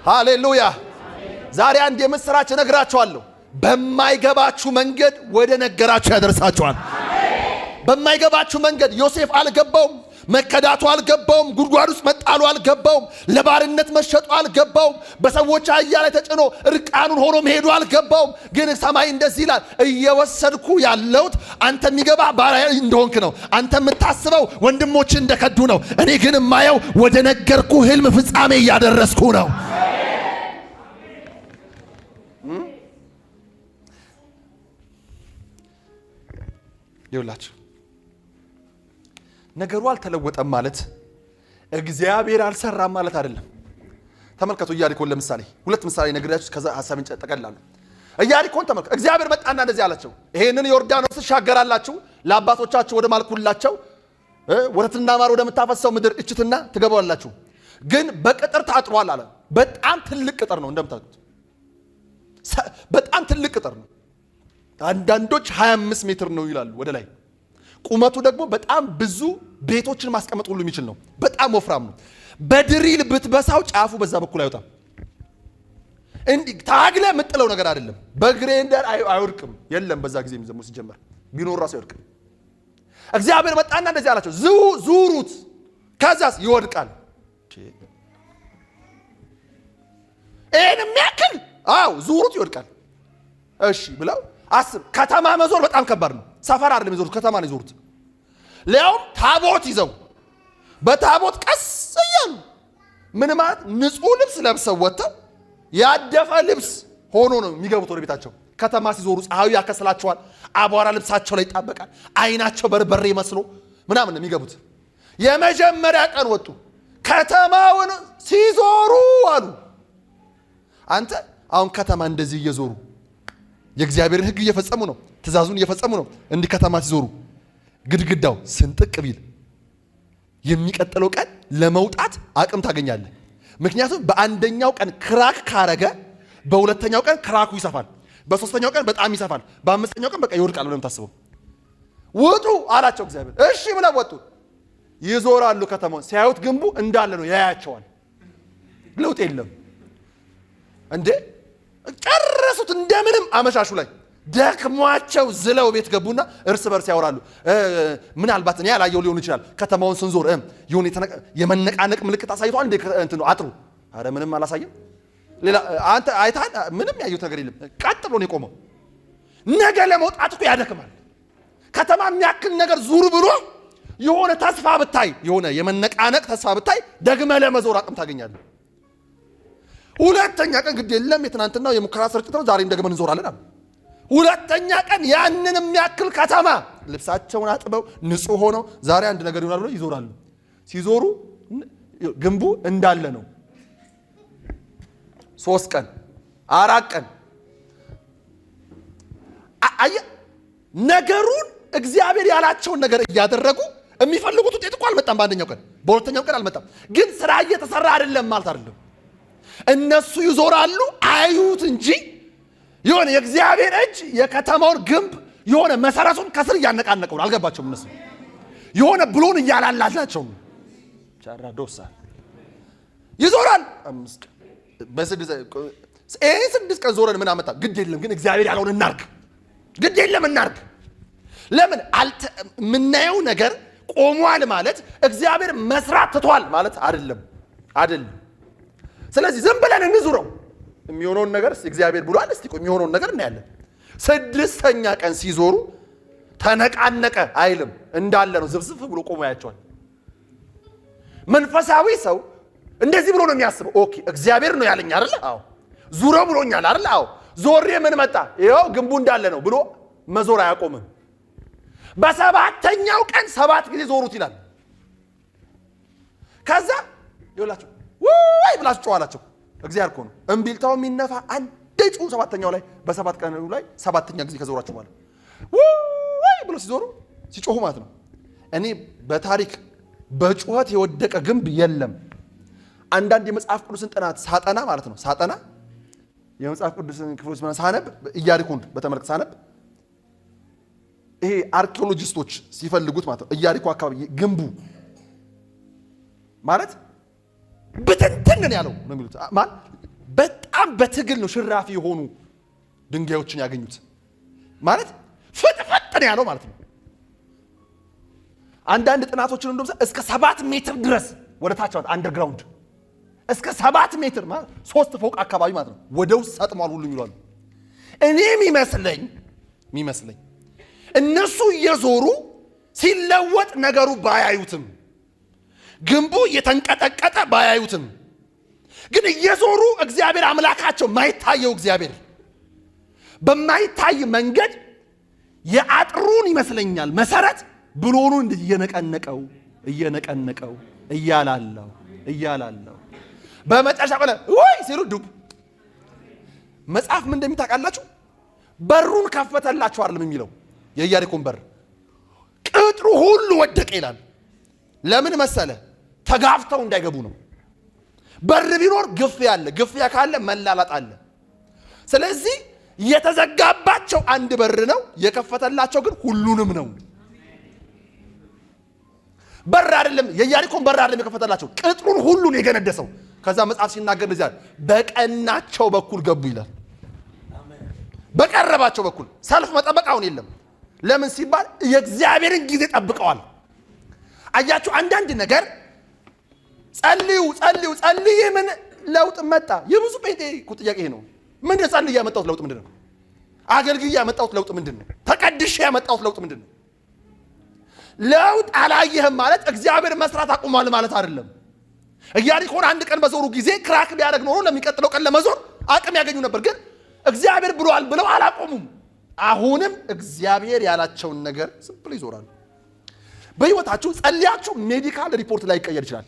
ሃሌሉያ! ዛሬ አንድ የምስራች እነግራችኋለሁ። በማይገባችሁ መንገድ ወደ ነገራችሁ ያደርሳችኋል። በማይገባችሁ መንገድ ዮሴፍ አልገባውም። መከዳቱ አልገባውም። ጉድጓድ ውስጥ መጣሉ አልገባውም። ለባርነት መሸጡ አልገባውም። በሰዎች አህያ ላይ ተጭኖ እርቃኑን ሆኖ መሄዱ አልገባውም። ግን ሰማይ እንደዚህ ይላል፣ እየወሰድኩ ያለሁት አንተ የሚገባ ባሪያ እንደሆንክ ነው። አንተ የምታስበው ወንድሞች እንደከዱ ነው። እኔ ግን የማየው ወደ ነገርኩ ህልም ፍጻሜ እያደረስኩ ነው። ይውላችሁ ነገሩ አልተለወጠም ማለት እግዚአብሔር አልሰራም ማለት አይደለም። ተመልከቱ ኢያሪኮን ለምሳሌ ሁለት ምሳሌ ነግሬያችሁ ከዛ ሐሳብን ጠቀልላለሁ። ኢያሪኮን ተመልከቱ። እግዚአብሔር መጣና እንደዚህ አላቸው፣ ይሄንን ዮርዳኖስ ትሻገራላችሁ፣ ለአባቶቻችሁ ወደ ማልኩላቸው ወተትና ማር ወደምታፈሰው ምድር እችትና ትገባላችሁ። ግን በቅጥር ታጥሯል አለ። በጣም ትልቅ ቅጥር ነው እንደምታውቁት፣ በጣም ትልቅ ቅጥር ነው። አንዳንዶች 25 ሜትር ነው ይላሉ ወደ ላይ። ቁመቱ ደግሞ በጣም ብዙ ቤቶችን ማስቀመጥ ሁሉ የሚችል ነው። በጣም ወፍራም ነው። በድሪል ብትበሳው ጫፉ በዛ በኩል አይወጣም። እንዲህ ታግለ የምጥለው ነገር አይደለም። በግሬንደር አይወድቅም። የለም በዛ ጊዜ የሚዘሙ ሲጀመር ቢኖር ራሱ አይወድቅም። እግዚአብሔር መጣና እንደዚህ አላቸው፣ ዙሩት፣ ከዛስ ይወድቃል። ይሄን የሚያክል አዎ፣ ዙሩት ይወድቃል። እሺ ብለው አስብ። ከተማ መዞር በጣም ከባድ ነው። ሰፈር አይደለም የዞሩት፣ ከተማ ነው የዞሩት። ሊያውም ታቦት ይዘው በታቦት ቀስ እያሉ ምን ማለት ንጹህ ልብስ ለብሰው ወጥተው ያደፈ ልብስ ሆኖ ነው የሚገቡት ወደ ቤታቸው። ከተማ ሲዞሩ ፀሐዩ ያከስላቸዋል፣ አቧራ ልብሳቸው ላይ ይጣበቃል፣ አይናቸው በርበሬ መስሎ ምናምን ነው የሚገቡት። የመጀመሪያ ቀን ወጡ፣ ከተማውን ሲዞሩ አሉ። አንተ አሁን ከተማ እንደዚህ እየዞሩ የእግዚአብሔርን ሕግ እየፈጸሙ ነው፣ ትእዛዙን እየፈጸሙ ነው። እንዲህ ከተማ ሲዞሩ ግድግዳው ስንጥቅ ቢል የሚቀጥለው ቀን ለመውጣት አቅም ታገኛለህ። ምክንያቱም በአንደኛው ቀን crack ካረገ በሁለተኛው ቀን crack ኡ ይሰፋል፣ በሶስተኛው ቀን በጣም ይሰፋል፣ በአምስተኛው ቀን በቃ ይወድቃል ብለህ የምታስበው። ውጡ አላቸው እግዚአብሔር። እሺ ብለው ወጡ። ይዞራሉ ከተማውን ሲያዩት ግንቡ እንዳለ ነው፣ ያያቸዋል። ለውጥ የለም እንዴ ጨረሱት እንደምንም። አመሻሹ ላይ ደክሟቸው ዝለው ቤት ገቡና እርስ በርስ ያወራሉ። ምናልባት እኔ ያላየው ሊሆን ይችላል። ከተማውን ስንዞር የሆነ የመነቃነቅ ምልክት አሳይቷል እንዴ እንትኑ አጥሩ? አረ ምንም አላሳየም። ሌላ አንተ አይተሃል? ምንም ያየሁት ነገር የለም። ቀጥ ብሎ ነው የቆመው። ነገ ለመውጣት እኮ ያደክማል። ከተማ የሚያክል ነገር ዙር ብሎ የሆነ ተስፋ ብታይ፣ የሆነ የመነቃነቅ ተስፋ ብታይ ደግመህ ለመዞር አቅም ታገኛለህ። ሁለተኛ ቀን ግድ የለም የትናንትናው የሙከራ ስርጭት ነው፣ ዛሬም ደግመን እንዞራለን አሉ። ሁለተኛ ቀን ያንን የሚያክል ከተማ ልብሳቸውን አጥበው ንጹህ ሆነው ዛሬ አንድ ነገር ይሆናል ብለው ይዞራሉ። ሲዞሩ ግንቡ እንዳለ ነው። 3 ቀን 4 ቀን አየህ፣ ነገሩን እግዚአብሔር ያላቸውን ነገር እያደረጉ የሚፈልጉት ውጤት እኮ አልመጣም። በአንደኛው ቀን በሁለተኛው ቀን አልመጣም። ግን ስራ እየተሰራ አይደለም ማለት አይደለም። እነሱ ይዞራሉ አዩት እንጂ የሆነ የእግዚአብሔር እጅ የከተማውን ግንብ የሆነ መሰረቱን ከስር እያነቃነቀው ነው። አልገባቸውም። እነሱ የሆነ ብሎን እያላላላቸው ነው። ቻራዶሳ ይዞራል። 5 ቀን በስድስት 6 ቀን ዞረን ምን አመጣ? ግድ የለም ግን እግዚአብሔር ያለውን እናርግ። ግድ የለም እናርግ። ለምን የምናየው ነገር ቆሟል ማለት እግዚአብሔር መስራት ትቷል ማለት አይደለም፣ አይደለም። ስለዚህ ዝም ብለን እንዙረው። የሚሆነውን ነገር እግዚአብሔር ብሏል። እስቲ ቆይ የሚሆነውን ነገር እናያለን። 6ኛ ቀን ሲዞሩ ተነቃነቀ አይልም፣ እንዳለ ነው። ዝብዝፍ ብሎ ቆሞ ያያቸዋል። መንፈሳዊ ሰው እንደዚህ ብሎ ነው የሚያስበው። okay እግዚአብሔር ነው ያለኝ አይደል? አዎ። ዙረው ብሎኛል አይደል? አዎ። ዞሬ ምን መጣ? ይኸው ግንቡ እንዳለ ነው ብሎ መዞር አያቆምም። በሰባተኛው ቀን 7 ጊዜ ዞሩት ይላል። ከዛ ይኸውላችሁ ውይ ብላችሁ ጮህ አላቸው። እግዚአብሔር እኮ ነው። እምቢልታው የሚነፋ አንዴ ጩሁ። ሰባተኛው ላይ በሰባት ቀኑ ላይ ሰባተኛ ጊዜ ከዞራችሁ በኋላ ወይ ብሎ ሲዞሩ ሲጮሁ ማለት ነው። እኔ በታሪክ በጩኸት የወደቀ ግንብ የለም። አንዳንድ የመጽሐፍ ቅዱስን ጥናት ሳጠና ማለት ነው፣ ሳጠና የመጽሐፍ ቅዱስን ክፍሎች ሳነብ፣ ኢያሪኮን በተመለከተ ሳነብ፣ ይሄ አርኪኦሎጂስቶች ሲፈልጉት ማለት ነው፣ ኢያሪኮ አካባቢ ግንቡ ማለት ብትንትን ነው ያለው ነው የሚሉት። ማለት በጣም በትግል ነው ሽራፊ የሆኑ ድንጋዮችን ያገኙት፣ ማለት ፍጥፍጥ ነው ያለው ማለት ነው። አንዳንድ ጥናቶችን እንደውም እስከ 7 ሜትር ድረስ ወደ ታች ማለት underground እስከ 7 ሜትር ማለት 3 ፎቅ አካባቢ ማለት ነው ወደ ውስጥ ሰጥሟል ሁሉ ይላሉ። እኔ የሚመስለኝ እነሱ እየዞሩ ሲለወጥ ነገሩ ባያዩትም፣ ግንቡ እየተንቀጠቀጠ ባያዩትም፣ ግን እየዞሩ እግዚአብሔር አምላካቸው ማይታየው እግዚአብሔር በማይታይ መንገድ የአጥሩን ይመስለኛል መሰረት ብሎኑን እየነቀነቀው እየነቀነቀው እያላለው እያላለው በመጨረሻ ቆለ ወይ ሲሉ ዱብ። መጽሐፍ ምን እንደሚል ታውቃላችሁ? በሩን ከፈተላቸው አይደለም የሚለው። የኢያሪኮን በር ቅጥሩ ሁሉ ወደቀ ይላል። ለምን መሰለ? ተጋፍተው እንዳይገቡ ነው። በር ቢኖር ግፊያ አለ፣ ግፊያ ካለ መላላጥ አለ። ስለዚህ የተዘጋባቸው አንድ በር ነው፣ የከፈተላቸው ግን ሁሉንም ነው። በር አይደለም፣ የኢያሪኮን በር አይደለም የከፈተላቸው፣ ቅጥሩን ሁሉን የገነደሰው። ከዛ መጽሐፍ ሲናገር እንደዚህ አለ፣ በቀናቸው በኩል ገቡ ይላል። በቀረባቸው በኩል ሰልፍ መጠበቅ አሁን የለም። ለምን ሲባል የእግዚአብሔርን ጊዜ ጠብቀዋል። አያችሁ፣ አንዳንድ ነገር ጸልዩ ጸልዩ ጸልዬ ምን ለውጥ መጣ? የብዙ ጴንጤ እኮ ጥያቄ ይሄ ነው። ምንድን ነው ጸልዬ ያመጣሁት ለውጥ ምንድን ነው? አገልግዬ ያመጣሁት ለውጥ ምንድን ነው? ተቀድሼ ያመጣሁት ለውጥ ምንድን ነው? ለውጥ አላየህም ማለት እግዚአብሔር መስራት አቁሟል ማለት አይደለም። ኢያሪኮን አንድ ቀን በዞሩ ጊዜ crack ቢያደርግ ኖሮ ለሚቀጥለው ቀን ለመዞር አቅም ያገኙ ነበር። ግን እግዚአብሔር ብሏል ብለው አላቆሙም። አሁንም እግዚአብሔር ያላቸውን ነገር ዝም ብለው ይዞራሉ። በሕይወታችሁ ጸልያችሁ medical report ላይ ይቀየር ይችላል።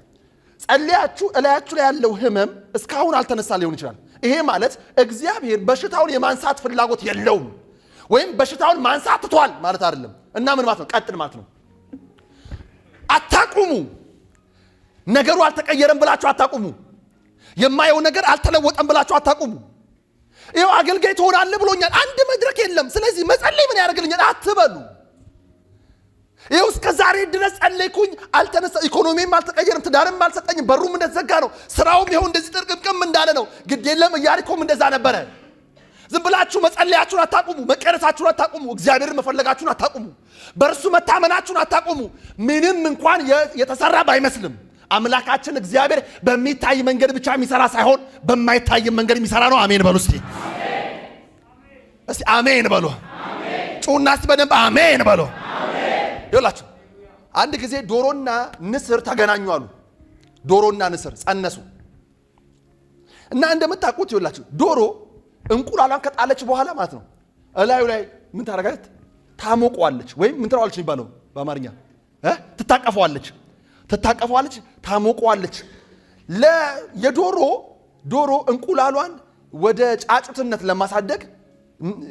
ጸልያችሁ እላያችሁ ላይ ያለው ህመም እስካሁን አልተነሳ ሊሆን ይችላል። ይሄ ማለት እግዚአብሔር በሽታውን የማንሳት ፍላጎት የለውም ወይም በሽታውን ማንሳት ትቷል ማለት አይደለም። እና ምን ማለት ነው? ቀጥል ማለት ነው። አታቁሙ። ነገሩ አልተቀየረም ብላችሁ አታቁሙ። የማየው ነገር አልተለወጠም ብላችሁ አታቁሙ። ይኸው አገልጋይ ትሆናለህ ብሎኛል፣ አንድ መድረክ የለም፣ ስለዚህ መጸለይ ምን ያደርግልኛል አትበሉ። ይኸው እስከ ዛሬ ድረስ ጸለይኩኝ፣ አልተነሳ፣ ኢኮኖሚም አልተቀየርም፣ ትዳርም አልሰጠኝም፣ በሩም እንደተዘጋ ነው፣ ስራውም ይኸው እንደዚህ ጥርቅምቅም እንዳለ ነው። ግድ የለም፣ ኢያሪኮም እንደዛ ነበረ። ዝም ብላችሁ መጸለያችሁን አታቁሙ፣ መቀደሳችሁን አታቁሙ፣ እግዚአብሔርን መፈለጋችሁን አታቁሙ፣ በእርሱ መታመናችሁን አታቁሙ። ምንም እንኳን የተሰራ ባይመስልም አምላካችን እግዚአብሔር በሚታይ መንገድ ብቻ የሚሰራ ሳይሆን በማይታይ መንገድ የሚሰራ ነው። አሜን በሉ እስቲ፣ እስቲ አሜን በሉ። ጩና እስቲ በደንብ አሜን በሉ። ይኸውላችሁ አንድ ጊዜ ዶሮና ንስር ተገናኙ አሉ። ዶሮና ንስር ጸነሱ እና እንደምታውቁት ይኸውላችሁ ዶሮ እንቁላሏን ከጣለች በኋላ ማለት ነው እላዩ ላይ ምን ታደርጋለች? ታሞቀዋለች፣ ወይም ምን ትለዋለች የሚባለው በአማርኛ? ትታቀፈዋለች፣ ትታቀፈዋለች፣ ታሞቀዋለች። የዶሮ ዶሮ እንቁላሏን ወደ ጫጩትነት ለማሳደግ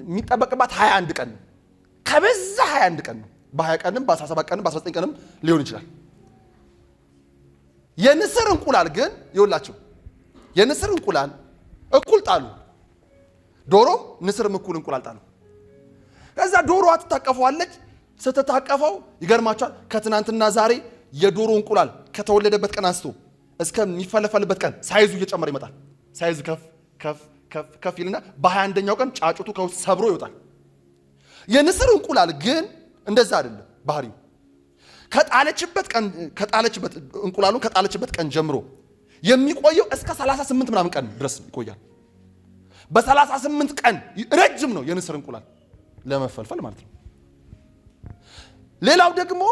የሚጠበቅባት 21 ቀን ነው። ከበዛ 21 ቀን ነው። በ20 ቀንም በ17 ቀንም በ19 ቀንም ሊሆን ይችላል። የንስር እንቁላል ግን ይኸውላችሁ የንስር እንቁላል እኩል ጣሉ። ዶሮም ንስርም እኩል እንቁላል ጣሉ። ከዛ ዶሮዋ ትታቀፈዋለች። ስትታቀፈው ይገርማችኋል፣ ከትናንትና ዛሬ የዶሮ እንቁላል ከተወለደበት ቀን አንስቶ እስከሚፈለፈልበት ቀን size ኡ እየጨመረ ይመጣል። Size ኡ ከፍ ከፍ ከፍ ከፍ ይልና በ21ኛው ቀን ጫጩቱ ከውስጥ ሰብሮ ይወጣል። የንስር እንቁላል ግን እንደዛ አይደለም ባህሪው። ከጣለችበት ቀን ከጣለችበት እንቁላሉን ከጣለችበት ቀን ጀምሮ የሚቆየው እስከ 38 ምናምን ቀን ድረስ ይቆያል። በ38 ቀን ረጅም ነው የንስር እንቁላል ለመፈልፈል ማለት ነው። ሌላው ደግሞ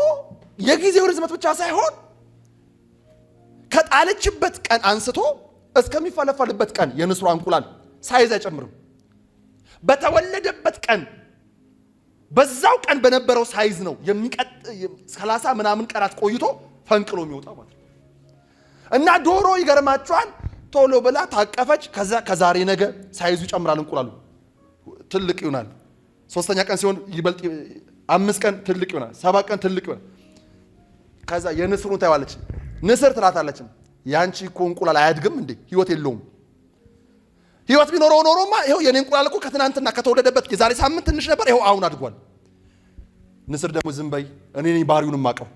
የጊዜው ርዝመት ብቻ ሳይሆን ከጣለችበት ቀን አንስቶ እስከሚፈለፈልበት ቀን የንስሯ እንቁላል size አይጨምርም። በተወለደበት ቀን በዛው ቀን በነበረው size ነው የሚቀጥ 30 ምናምን ቀናት ቆይቶ ፈንቅሎ የሚወጣው ማለት ነው። እና ዶሮ ይገርማችኋል፣ ቶሎ ብላ ታቀፈች። ከዛ ከዛሬ ነገ size ኡ ይጨምራል፣ እንቁላሉ ትልቅ ይሆናል። ሶስተኛ ቀን ሲሆን ይበልጥ፣ 5 ቀን ትልቅ ይሆናል፣ 7 ቀን ትልቅ ይሆናል። ከዛ የንስሩን ታይዋለች። ንስር ትላታለች፣ ያንቺ እኮ እንቁላል አያድግም እንዴ? ህይወት የለውም። ህይወት ቢኖረው ኖሮማ ይኸው የኔ እንቁላል እኮ ከትናንትና ከተወለደበት የዛሬ ሳምንት ትንሽ ነበር፣ ይኸው አሁን አድጓል። ንስር ደግሞ ዝም በይ፣ እኔ ነኝ ባህሪውን የማውቀው።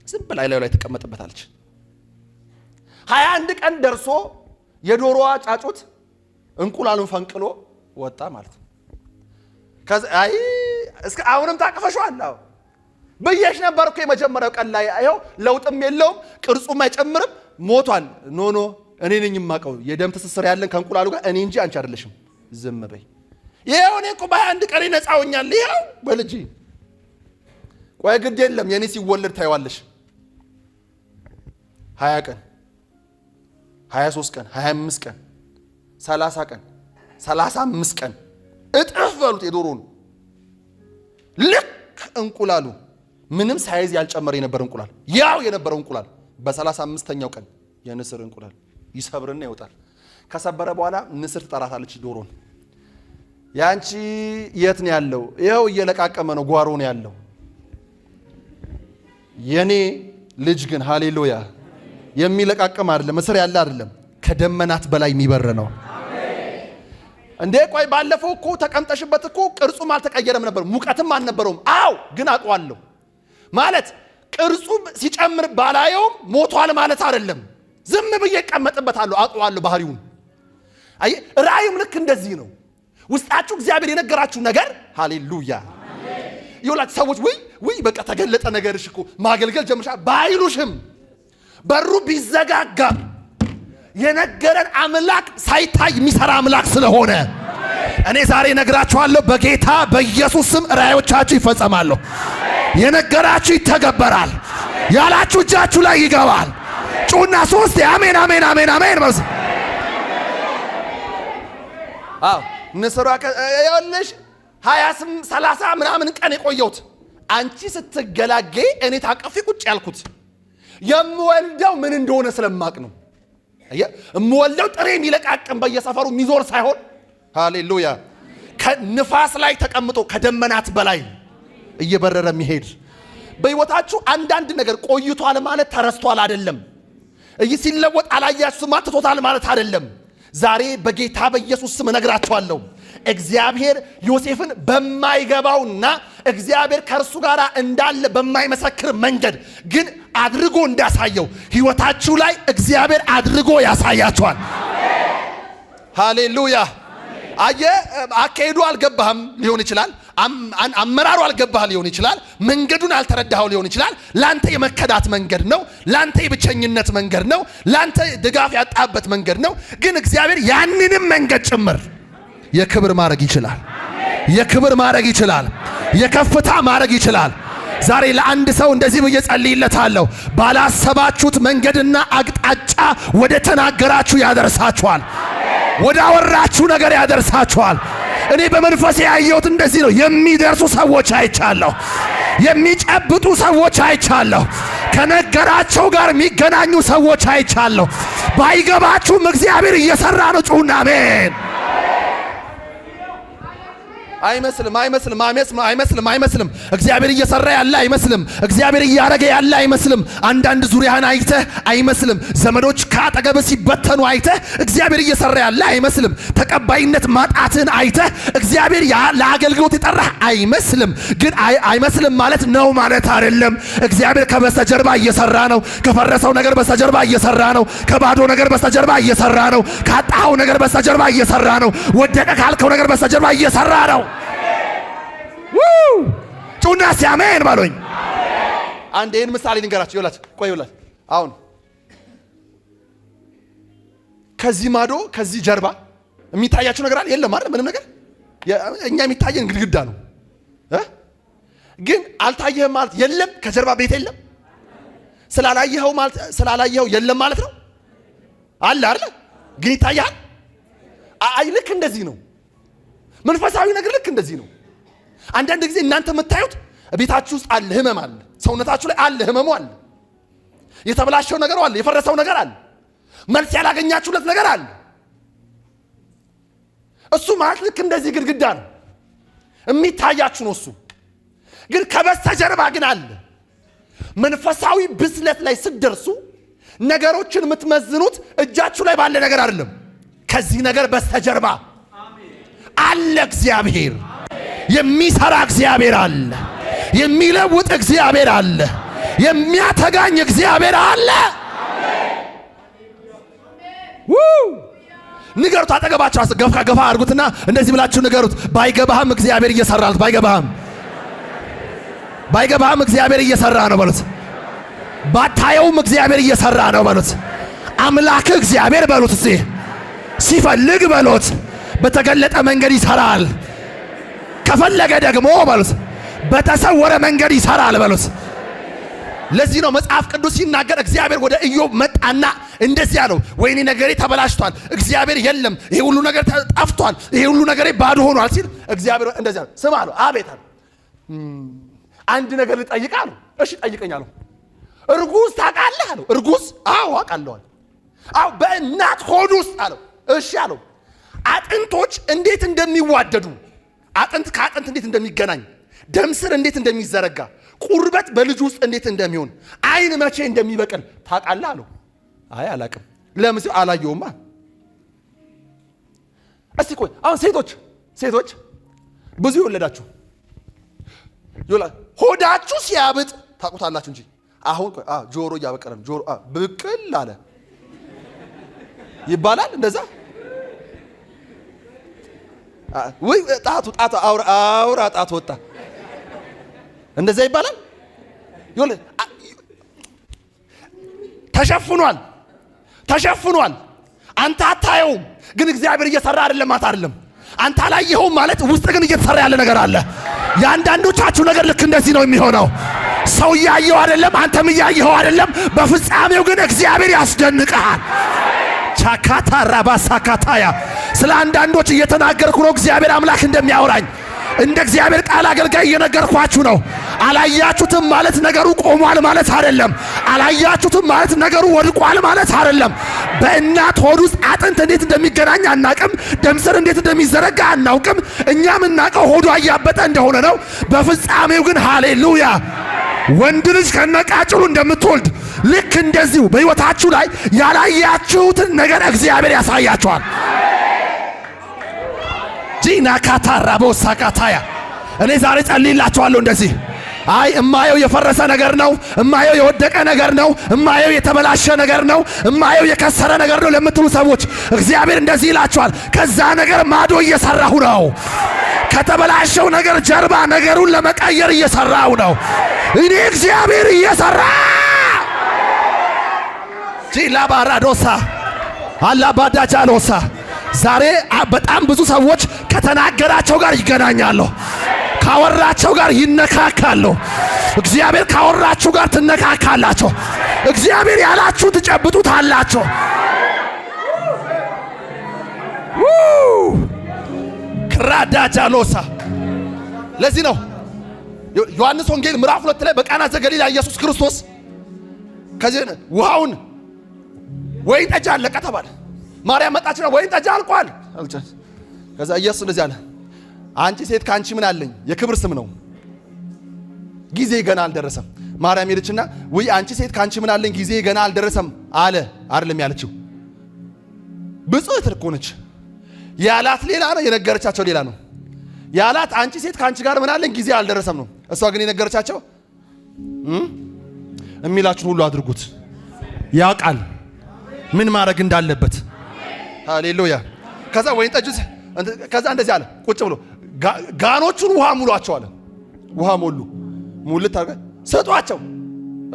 ዝም ብላ ላዩ ላይ ትቀመጥበታለች። 21 ቀን ደርሶ የዶሮዋ ጫጩት እንቁላሉን ፈንቅሎ ወጣ ማለት ነው። ከዛ አይ እስከ አሁንም ታቅፈሽዋል። አዎ ብዬሽ ነበር እኮ የመጀመሪያው ቀን ላይ፣ ይኸው ለውጥም የለውም፣ ቅርጹም አይጨምርም፣ ሞቷል። No, no፣ እኔ ነኝ የማውቀው፣ የደም ትስስር ያለን ከእንቁላሉ ጋር እኔ እንጂ አንቺ አይደለሽም። ዝም በይ። ይኸው እኔ እኮ በ21 ቀን ነፃ ሆኛለሁ። ይኸው በልጅ ቆይ፣ ግድ የለም፣ የኔ ሲወለድ ታይዋለሽ። 20 ቀን፣ 23 ቀን፣ 25 ቀን፣ 30 ቀን፣ 35 ቀን፣ እጥፍ በሉት የዶሮን። ልክ እንቁላሉ ምንም size ያልጨመረ የነበረ እንቁላል፣ ያው የነበረው እንቁላል በ35ኛው ቀን የንስር እንቁላል ይሰብርና ይወጣል። ከሰበረ በኋላ ንስር ትጠራታለች ዶሮን። ያንቺ የት ነው ያለው? ይኸው እየለቃቀመ ነው፣ ጓሮ ነው ያለው። የኔ ልጅ ግን፣ ሃሌሉያ፣ የሚለቃቀም አይደለም፣ እስር ያለ አይደለም፣ ከደመናት በላይ የሚበር ነው። እንዴ ቆይ፣ ባለፈው እኮ ተቀምጠሽበት እኮ ቅርጹም አልተቀየረም ነበር፣ ሙቀትም አልነበረውም። አው ግን አውቀዋለሁ ማለት ቅርጹ ሲጨምር ባላየውም ሞቷል ማለት አይደለም። ዝም ብዬ እቀመጥበታለሁ፣ አውቀዋለሁ ባህሪውን። አየህ፣ ራእዩም ልክ እንደዚህ ነው። ውስጣችሁ እግዚአብሔር የነገራችሁ ነገር፣ ሃሌሉያ፣ ይኸውላችሁ ሰዎች ውይ ውይ በቃ ተገለጠ ነገርሽ እኮ፣ ማገልገል ጀምርሻ ባይሉሽም፣ በሩ ቢዘጋጋም የነገረን አምላክ ሳይታይ የሚሰራ አምላክ ስለሆነ እኔ ዛሬ እነግራችኋለሁ፣ በጌታ በኢየሱስ ስም ራእዮቻችሁ ይፈጸማሉ። የነገራችሁ ይተገበራል። ያላችሁ እጃችሁ ላይ ይገባል። ጩኹና ሶስት አሜን አሜን አሜን አሜን በሉ። አዎ ንስሯ ይኸውልሽ 30 ምናምን ቀን የቆየሁት አንቺ ስትገላገይ እኔ ታቅፌ ቁጭ ያልኩት የምወልደው ምን እንደሆነ ስለማቅ ነው። አየህ፣ የምወልደው ጥሬ የሚለቃቅም በየሰፈሩ የሚዞር ሳይሆን፣ ሃሌሉያ፣ ከንፋስ ላይ ተቀምጦ ከደመናት በላይ እየበረረ የሚሄድ። በሕይወታችሁ አንዳንድ ነገር ቆይቷል ማለት ተረስቷል አይደለም። እይ ሲለወጥ አላያችሁም ትቶታል ማለት አይደለም። ዛሬ በጌታ በኢየሱስ ስም እነግራችኋለሁ። እግዚአብሔር ዮሴፍን በማይገባውና እግዚአብሔር ከእርሱ ጋር እንዳለ በማይመሰክር መንገድ ግን አድርጎ እንዳሳየው ሕይወታችሁ ላይ እግዚአብሔር አድርጎ ያሳያችኋል። ሃሌሉያ። አየ አካሄዱ አልገባህም ሊሆን ይችላል። አመራሩ አልገባህ ሊሆን ይችላል። መንገዱን አልተረዳኸው ሊሆን ይችላል። ላንተ የመከዳት መንገድ ነው። ላንተ የብቸኝነት መንገድ ነው። ላንተ ድጋፍ ያጣበት መንገድ ነው። ግን እግዚአብሔር ያንንም መንገድ ጭምር የክብር ማድረግ ይችላል። የክብር ማድረግ ይችላል። የከፍታ ማድረግ ይችላል። ዛሬ ለአንድ ሰው እንደዚህ ብዬ ጸልይለታለሁ። ባላሰባችሁት መንገድና አቅጣጫ ወደ ተናገራችሁ ያደርሳችኋል። ወደ አወራችሁ ነገር ያደርሳችኋል። እኔ በመንፈሴ ያየሁት እንደዚህ ነው። የሚደርሱ ሰዎች አይቻለሁ። የሚጨብጡ ሰዎች አይቻለሁ። ከነገራቸው ጋር የሚገናኙ ሰዎች አይቻለሁ። ባይገባችሁም እግዚአብሔር እየሰራ ነው። ጩኹና አሜን። አይመስልም፣ አይመስልም፣ አይመስልም፣ አይመስልም፣ አይመስልም። እግዚአብሔር እየሰራ ያለ አይመስልም። እግዚአብሔር እያረገ ያለ አይመስልም። አንዳንድ ዙሪያህን አይተህ አይመስልም። ዘመዶች ከአጠገብህ ሲበተኑ አይተህ እግዚአብሔር እየሰራ ያለ አይመስልም። ተቀባይነት ማጣትህን አይተህ እግዚአብሔር ለአገልግሎት የጠራህ አይመስልም። ግን አይመስልም ማለት ነው ማለት አይደለም። እግዚአብሔር ከበስተጀርባ እየሰራ ነው። ከፈረሰው ነገር በስተጀርባ እየሰራ ነው። ከባዶ ነገር በስተጀርባ እየሰራ ነው። ካጣኸው ነገር በስተጀርባ እየሰራ ነው። ወደቀ ካልከው ነገር በስተጀርባ እየሰራ ነው። ጩኹና አሜን በሉኝ። አንድ ይህን ምሳሌ ልንገራችሁ። ይኸውላችሁ፣ ቆይ ይኸውላችሁ፣ አሁን ከዚህ ማዶ ከዚህ ጀርባ የሚታያችሁ ነገር አለ? የለም አይደል? ምንም ነገር። እኛ የሚታየን ግድግዳ ነው እ ግን አልታየህም ማለት የለም፣ ከጀርባ ቤት የለም። ስላላየኸው ማለት ስላላየኸው የለም ማለት ነው? አለ አይደል? ግን ይታያል። አይ ልክ እንደዚህ ነው። መንፈሳዊ ነገር ልክ እንደዚህ ነው። አንዳንድ ጊዜ እናንተ የምታዩት ቤታችሁ ውስጥ አለ፣ ህመም አለ፣ ሰውነታችሁ ላይ አለ፣ ህመሙ አለ፣ የተበላሸው ነገር አለ፣ የፈረሰው ነገር አለ። መልስ ያላገኛችሁለት ነገር አለ። እሱ ማለት ልክ እንደዚህ ግድግዳ ነው የሚታያችሁ ነው። እሱ ግን ከበስተጀርባ ግን አለ። መንፈሳዊ ብስለት ላይ ስትደርሱ ነገሮችን የምትመዝኑት እጃችሁ ላይ ባለ ነገር አይደለም። ከዚህ ነገር በስተጀርባ አለ እግዚአብሔር። የሚሰራ እግዚአብሔር አለ። የሚለውጥ እግዚአብሔር አለ። የሚያተጋኝ እግዚአብሔር አለ። ንገሩት። አጠገባችሁ ገፋ ገፋ አድርጉትና እንደዚህ ብላችሁ ንገሩት። ባይገባህም እግዚአብሔር እየሰራ ነው። ባይገባህም ባይገባህም እግዚአብሔር እየሰራ ነው በሉት። ባታየውም እግዚአብሔር እየሰራ ነው በሉት። አምላክህ እግዚአብሔር በሉት። እስቲ ሲፈልግ በሉት በተገለጠ መንገድ ይሰራል። ከፈለገ ደግሞ በሉት በተሰወረ መንገድ ይሰራል በሉት። ለዚህ ነው መጽሐፍ ቅዱስ ሲናገር እግዚአብሔር ወደ ኢዮብ መጣና እንደዚህ አለው፣ ወይኔ ነገሬ ተበላሽቷል፣ እግዚአብሔር የለም፣ ይሄ ሁሉ ነገር ጠፍቷል፣ ይሄ ሁሉ ነገሬ ባዶ ሆኗል ሲል እግዚአብሔር እንደዚህ አለው፣ ስማ አለው። አቤት አለው። አንድ ነገር ልጠይቅ አለው። እሺ ጠይቀኝ አለው። እርጉዝ ታውቃለህ አለው። እርጉዝ? አዎ አውቃለሁ አለ። አዎ በእናት ሆድ ውስጥ አለው። እሺ አለው። አጥንቶች እንዴት እንደሚዋደዱ፣ አጥንት ከአጥንት እንዴት እንደሚገናኝ፣ ደም ስር እንዴት እንደሚዘረጋ፣ ቁርበት በልጅ ውስጥ እንዴት እንደሚሆን፣ አይን መቼ እንደሚበቅል ታውቃለህ አለው። አይ አላውቅም። ለምን ሲል አላየውማ። እስቲ ቆይ አሁን ሴቶች ሴቶች ብዙ የወለዳችሁ ሆዳችሁ ሲያብጥ ታውቁታላችሁ እንጂ አሁን ቆይ ጆሮ እያበቀለ ነው፣ ጆሮ ብቅል አለ ይባላል እንደዛ። ወይ ጣቱ ጣቱ አውራ አውራ ጣቱ ወጣ እንደዛ ይባላል። ተሸፍኗል ተሸፍኗል። አንተ አታየውም፣ ግን እግዚአብሔር እየሰራ አይደለም ማለት አይደለም። አንተ አላየኸውም ማለት ውስጥ ግን እየተሰራ ያለ ነገር አለ። የአንዳንዶቻችሁ ነገር ልክ እንደዚህ ነው የሚሆነው። ሰው እያየው አይደለም፣ አንተም እያየኸው አይደለም። በፍጻሜው ግን እግዚአብሔር ያስደንቅሃል። ቻካታ ራባሳካታያ ስለ አንዳንዶች እየተናገርኩ ነው። እግዚአብሔር አምላክ እንደሚያወራኝ እንደ እግዚአብሔር ቃል አገልጋይ እየነገርኳችሁ ነው። አላያችሁትም ማለት ነገሩ ቆሟል ማለት አይደለም። አላያችሁትም ማለት ነገሩ ወድቋል ማለት አይደለም። በእናት ሆድ ውስጥ አጥንት እንዴት እንደሚገናኝ አናቅም። ደም ስር እንዴት እንደሚዘረጋ አናውቅም። እኛ የምናውቀው ሆዷ እያበጠ እንደሆነ ነው። በፍጻሜው ግን ሃሌሉያ ወንድ ልጅ ከነቃጭሉ እንደምትወልድ ልክ እንደዚሁ በሕይወታችሁ ላይ ያላያችሁትን ነገር እግዚአብሔር ያሳያችኋል። ጂና ካታራ ቦሳካታያ እኔ ዛሬ ጸልይላችኋለሁ እንደዚህ። አይ እማየው የፈረሰ ነገር ነው፣ እማየው የወደቀ ነገር ነው፣ እማየው የተበላሸ ነገር ነው፣ እማየው የከሰረ ነገር ነው ለምትሉ ሰዎች እግዚአብሔር እንደዚህ ይላችኋል፣ ከዛ ነገር ማዶ እየሰራሁ ነው። ከተበላሸው ነገር ጀርባ ነገሩን ለመቀየር እየሰራሁ ነው። እኔ እግዚአብሔር እየሰራ ጂላባራዶሳ አላባዳጃሎሳ ዛሬ በጣም ብዙ ሰዎች ከተናገራቸው ጋር ይገናኛሉ። ካወራቸው ጋር ይነካካሉ። እግዚአብሔር ካወራችሁ ጋር ትነካካላችሁ። እግዚአብሔር ያላችሁ ትጨብጡታላችሁ። ክራዳጃሎሳ ለዚህ ነው ዮሐንስ ወንጌል ምዕራፍ 2 ላይ በቃና ዘገሊላ ኢየሱስ ክርስቶስ ከዚህ ውሃውን ወይን ጠጅ አለቀ ተባለ። ማርያም መጣችና ወይን ጠጅ አልቋል። ከዛ ኢየሱስ እንደዚህ አለ፣ አንቺ ሴት ከአንቺ ምን አለኝ? የክብር ስም ነው፣ ጊዜ ገና አልደረሰም። ማርያም ሄደችና ውይ አንቺ ሴት ከአንቺ ምን አለኝ? ጊዜ ገና አልደረሰም አለ። አይደለም ያለችው፣ ብፅዕት እኮ ነች። ያላት ሌላ ነው፣ የነገረቻቸው ሌላ ነው። ያላት አንቺ ሴት ከአንቺ ጋር ምን አለኝ? ጊዜ አልደረሰም ነው። እሷ ግን የነገረቻቸው የሚላችሁን ሁሉ አድርጉት፣ ያውቃል ምን ማድረግ እንዳለበት። ሃሌሉያ። ከዛ ወይን ጠጅ ከዛ እንደዚህ አለ፣ ቁጭ ብሎ ጋኖቹን ውሃ ሙሏቸው አለ። ውሃ ሞሉ፣ ሙልት አድርገህ ሰጧቸው።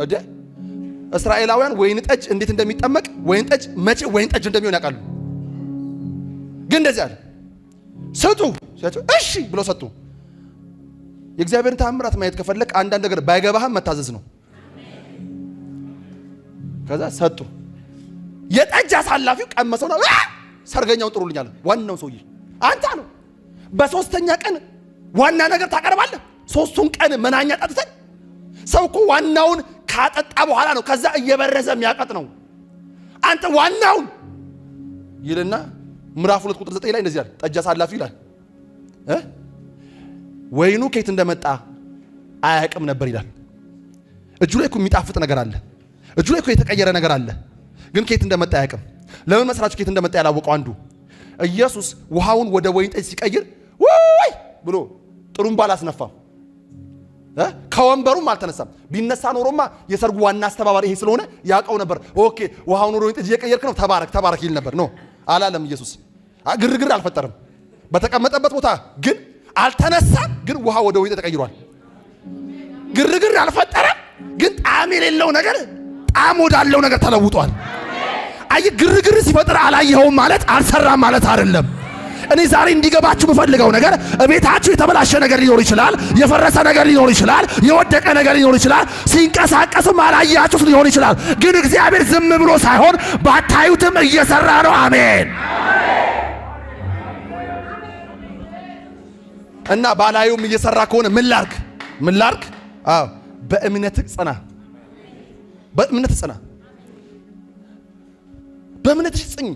እደ እስራኤላውያን ወይን ጠጅ እንዴት እንደሚጠመቅ ወይን ጠጅ መቼ ወይን ጠጅ እንደሚሆን ያውቃሉ። ግን እንደዚህ አለ፣ ስጡ ሲያቸው እሺ ብለው ሰጡ። የእግዚአብሔርን ተአምራት ማየት ከፈለክ አንዳንድ ነገር ባይገባህም መታዘዝ ነው። ከዛ ሰጡ። የጠጅ አሳላፊው ቀመሰውና ሰርገኛውን ጥሩልኝ አለ። ዋናው ሰውዬ አንተ አለው በሶስተኛ ቀን ዋና ነገር ታቀርባለህ። ሶስቱን ቀን መናኛ ጠጥተን ሰው እኮ ዋናውን ካጠጣ በኋላ ነው ከዛ እየበረዘ የሚያቀጥ ነው። አንተ ዋናውን ይልና ምዕራፍ 2 ቁጥር 9 ላይ እንደዚህ ይላል። ጠጅ አሳላፊው ይላል ወይኑ ከየት እንደመጣ አያውቅም ነበር ይላል። እጁ ላይ እኮ የሚጣፍጥ ነገር አለ። እጁ ላይ እኮ የተቀየረ ነገር አለ። ግን ከየት እንደመጣ አያውቅም። ለምን መሰላችሁ ከየት እንደመጣ ያላወቀው? አንዱ ኢየሱስ ውሃውን ወደ ወይን ጠጅ ሲቀይር ውይ ብሎ ጥሩምባ አላስነፋም፣ ከወንበሩም አልተነሳም። ቢነሳ ኖሮማ የሰርጉ ዋና አስተባባሪ ይሄ ስለሆነ ያውቀው ነበር። Okay ውሃውን ወደ ወይን ጠጅ እየቀየርክ ነው፣ ተባረክ ተባረክ ይል ነበር። No አላለም። ኢየሱስ ግርግር አልፈጠረም። በተቀመጠበት ቦታ ግን አልተነሳም። ግን ውሃ ወደ ወይን ተቀይሯል። ግርግር አልፈጠረም። ግን ጣዕም የሌለው ነገር ጣዕም ወዳለው ነገር ተለውጧል። አይ ግርግር ሲፈጥር አላየኸውም ማለት አልሰራም ማለት አይደለም። እኔ ዛሬ እንዲገባችሁ የምፈልገው ነገር እቤታችሁ የተበላሸ ነገር ሊኖር ይችላል፣ የፈረሰ ነገር ሊኖር ይችላል፣ የወደቀ ነገር ሊኖር ይችላል፣ ሲንቀሳቀስም አላያችሁት ሊሆን ይችላል። ግን እግዚአብሔር ዝም ብሎ ሳይሆን ባታዩትም እየሰራ ነው። አሜን። እና ባላዩም እየሰራ ከሆነ ምን ላርግ? ምን ላርግ? አዎ በእምነት ጽና፣ በእምነት ጽና፣ በእምነትሽ ጽኝ።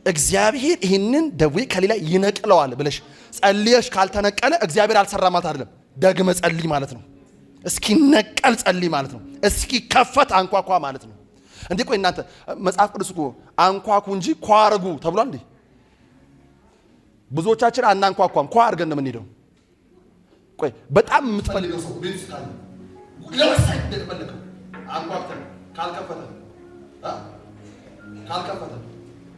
እግዚአብሔር ይህንን ደዌ ከሌላ ይነቅለዋል ብለሽ ጸልየሽ ካልተነቀለ እግዚአብሔር አልሰራ ማለት አይደለም። ደግመ ጸልይ ማለት ነው። እስኪነቀል ጸልይ ማለት ነው። እስኪከፈት አንኳኳ ማለት ነው። እንዴ ቆይ እናንተ መጽሐፍ ቅዱስ እኮ አንኳኩ እንጂ ኳ አርጉ ተብሏል እንዴ? ብዙዎቻችን አናንኳኳም፣ ኳ አድርገን ነው የምንሄደው። ቆይ በጣም የምትፈልገው ሰው ቤት ውስጥ ካለ ለወሳኝ እንደተፈለገው አንኳኩተን ካልከፈተ ካልከፈተ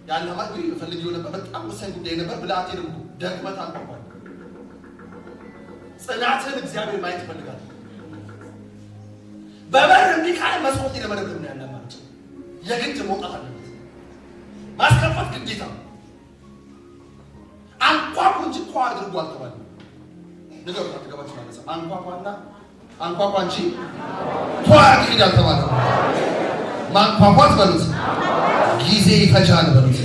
ያን ማለት ወይ ፈልጌው ነበር በጣም ወሳኝ ጉዳይ ነበር ብለህ አትሄድም እኮ ደግመህ ታንኳኳለህ። ጽናትህን እግዚአብሔር ማየት ይፈልጋል። በበር እምቢ ካለ መስኮት ለመደብደብ ነው ያለ ማለት የግድ መውጣት አለበት። ማስከፈት ግዴታ። አንኳኩ እንጂ ኳ አድርጉ አልተባለም። ንገሩ አትገባችሁ ማለት ነው። አንኳኳና አንኳኳ እንጂ ኳ አድርግ አልተባለም። ማንኳኳት በሉት ጊዜ ይፈጃል በሉት።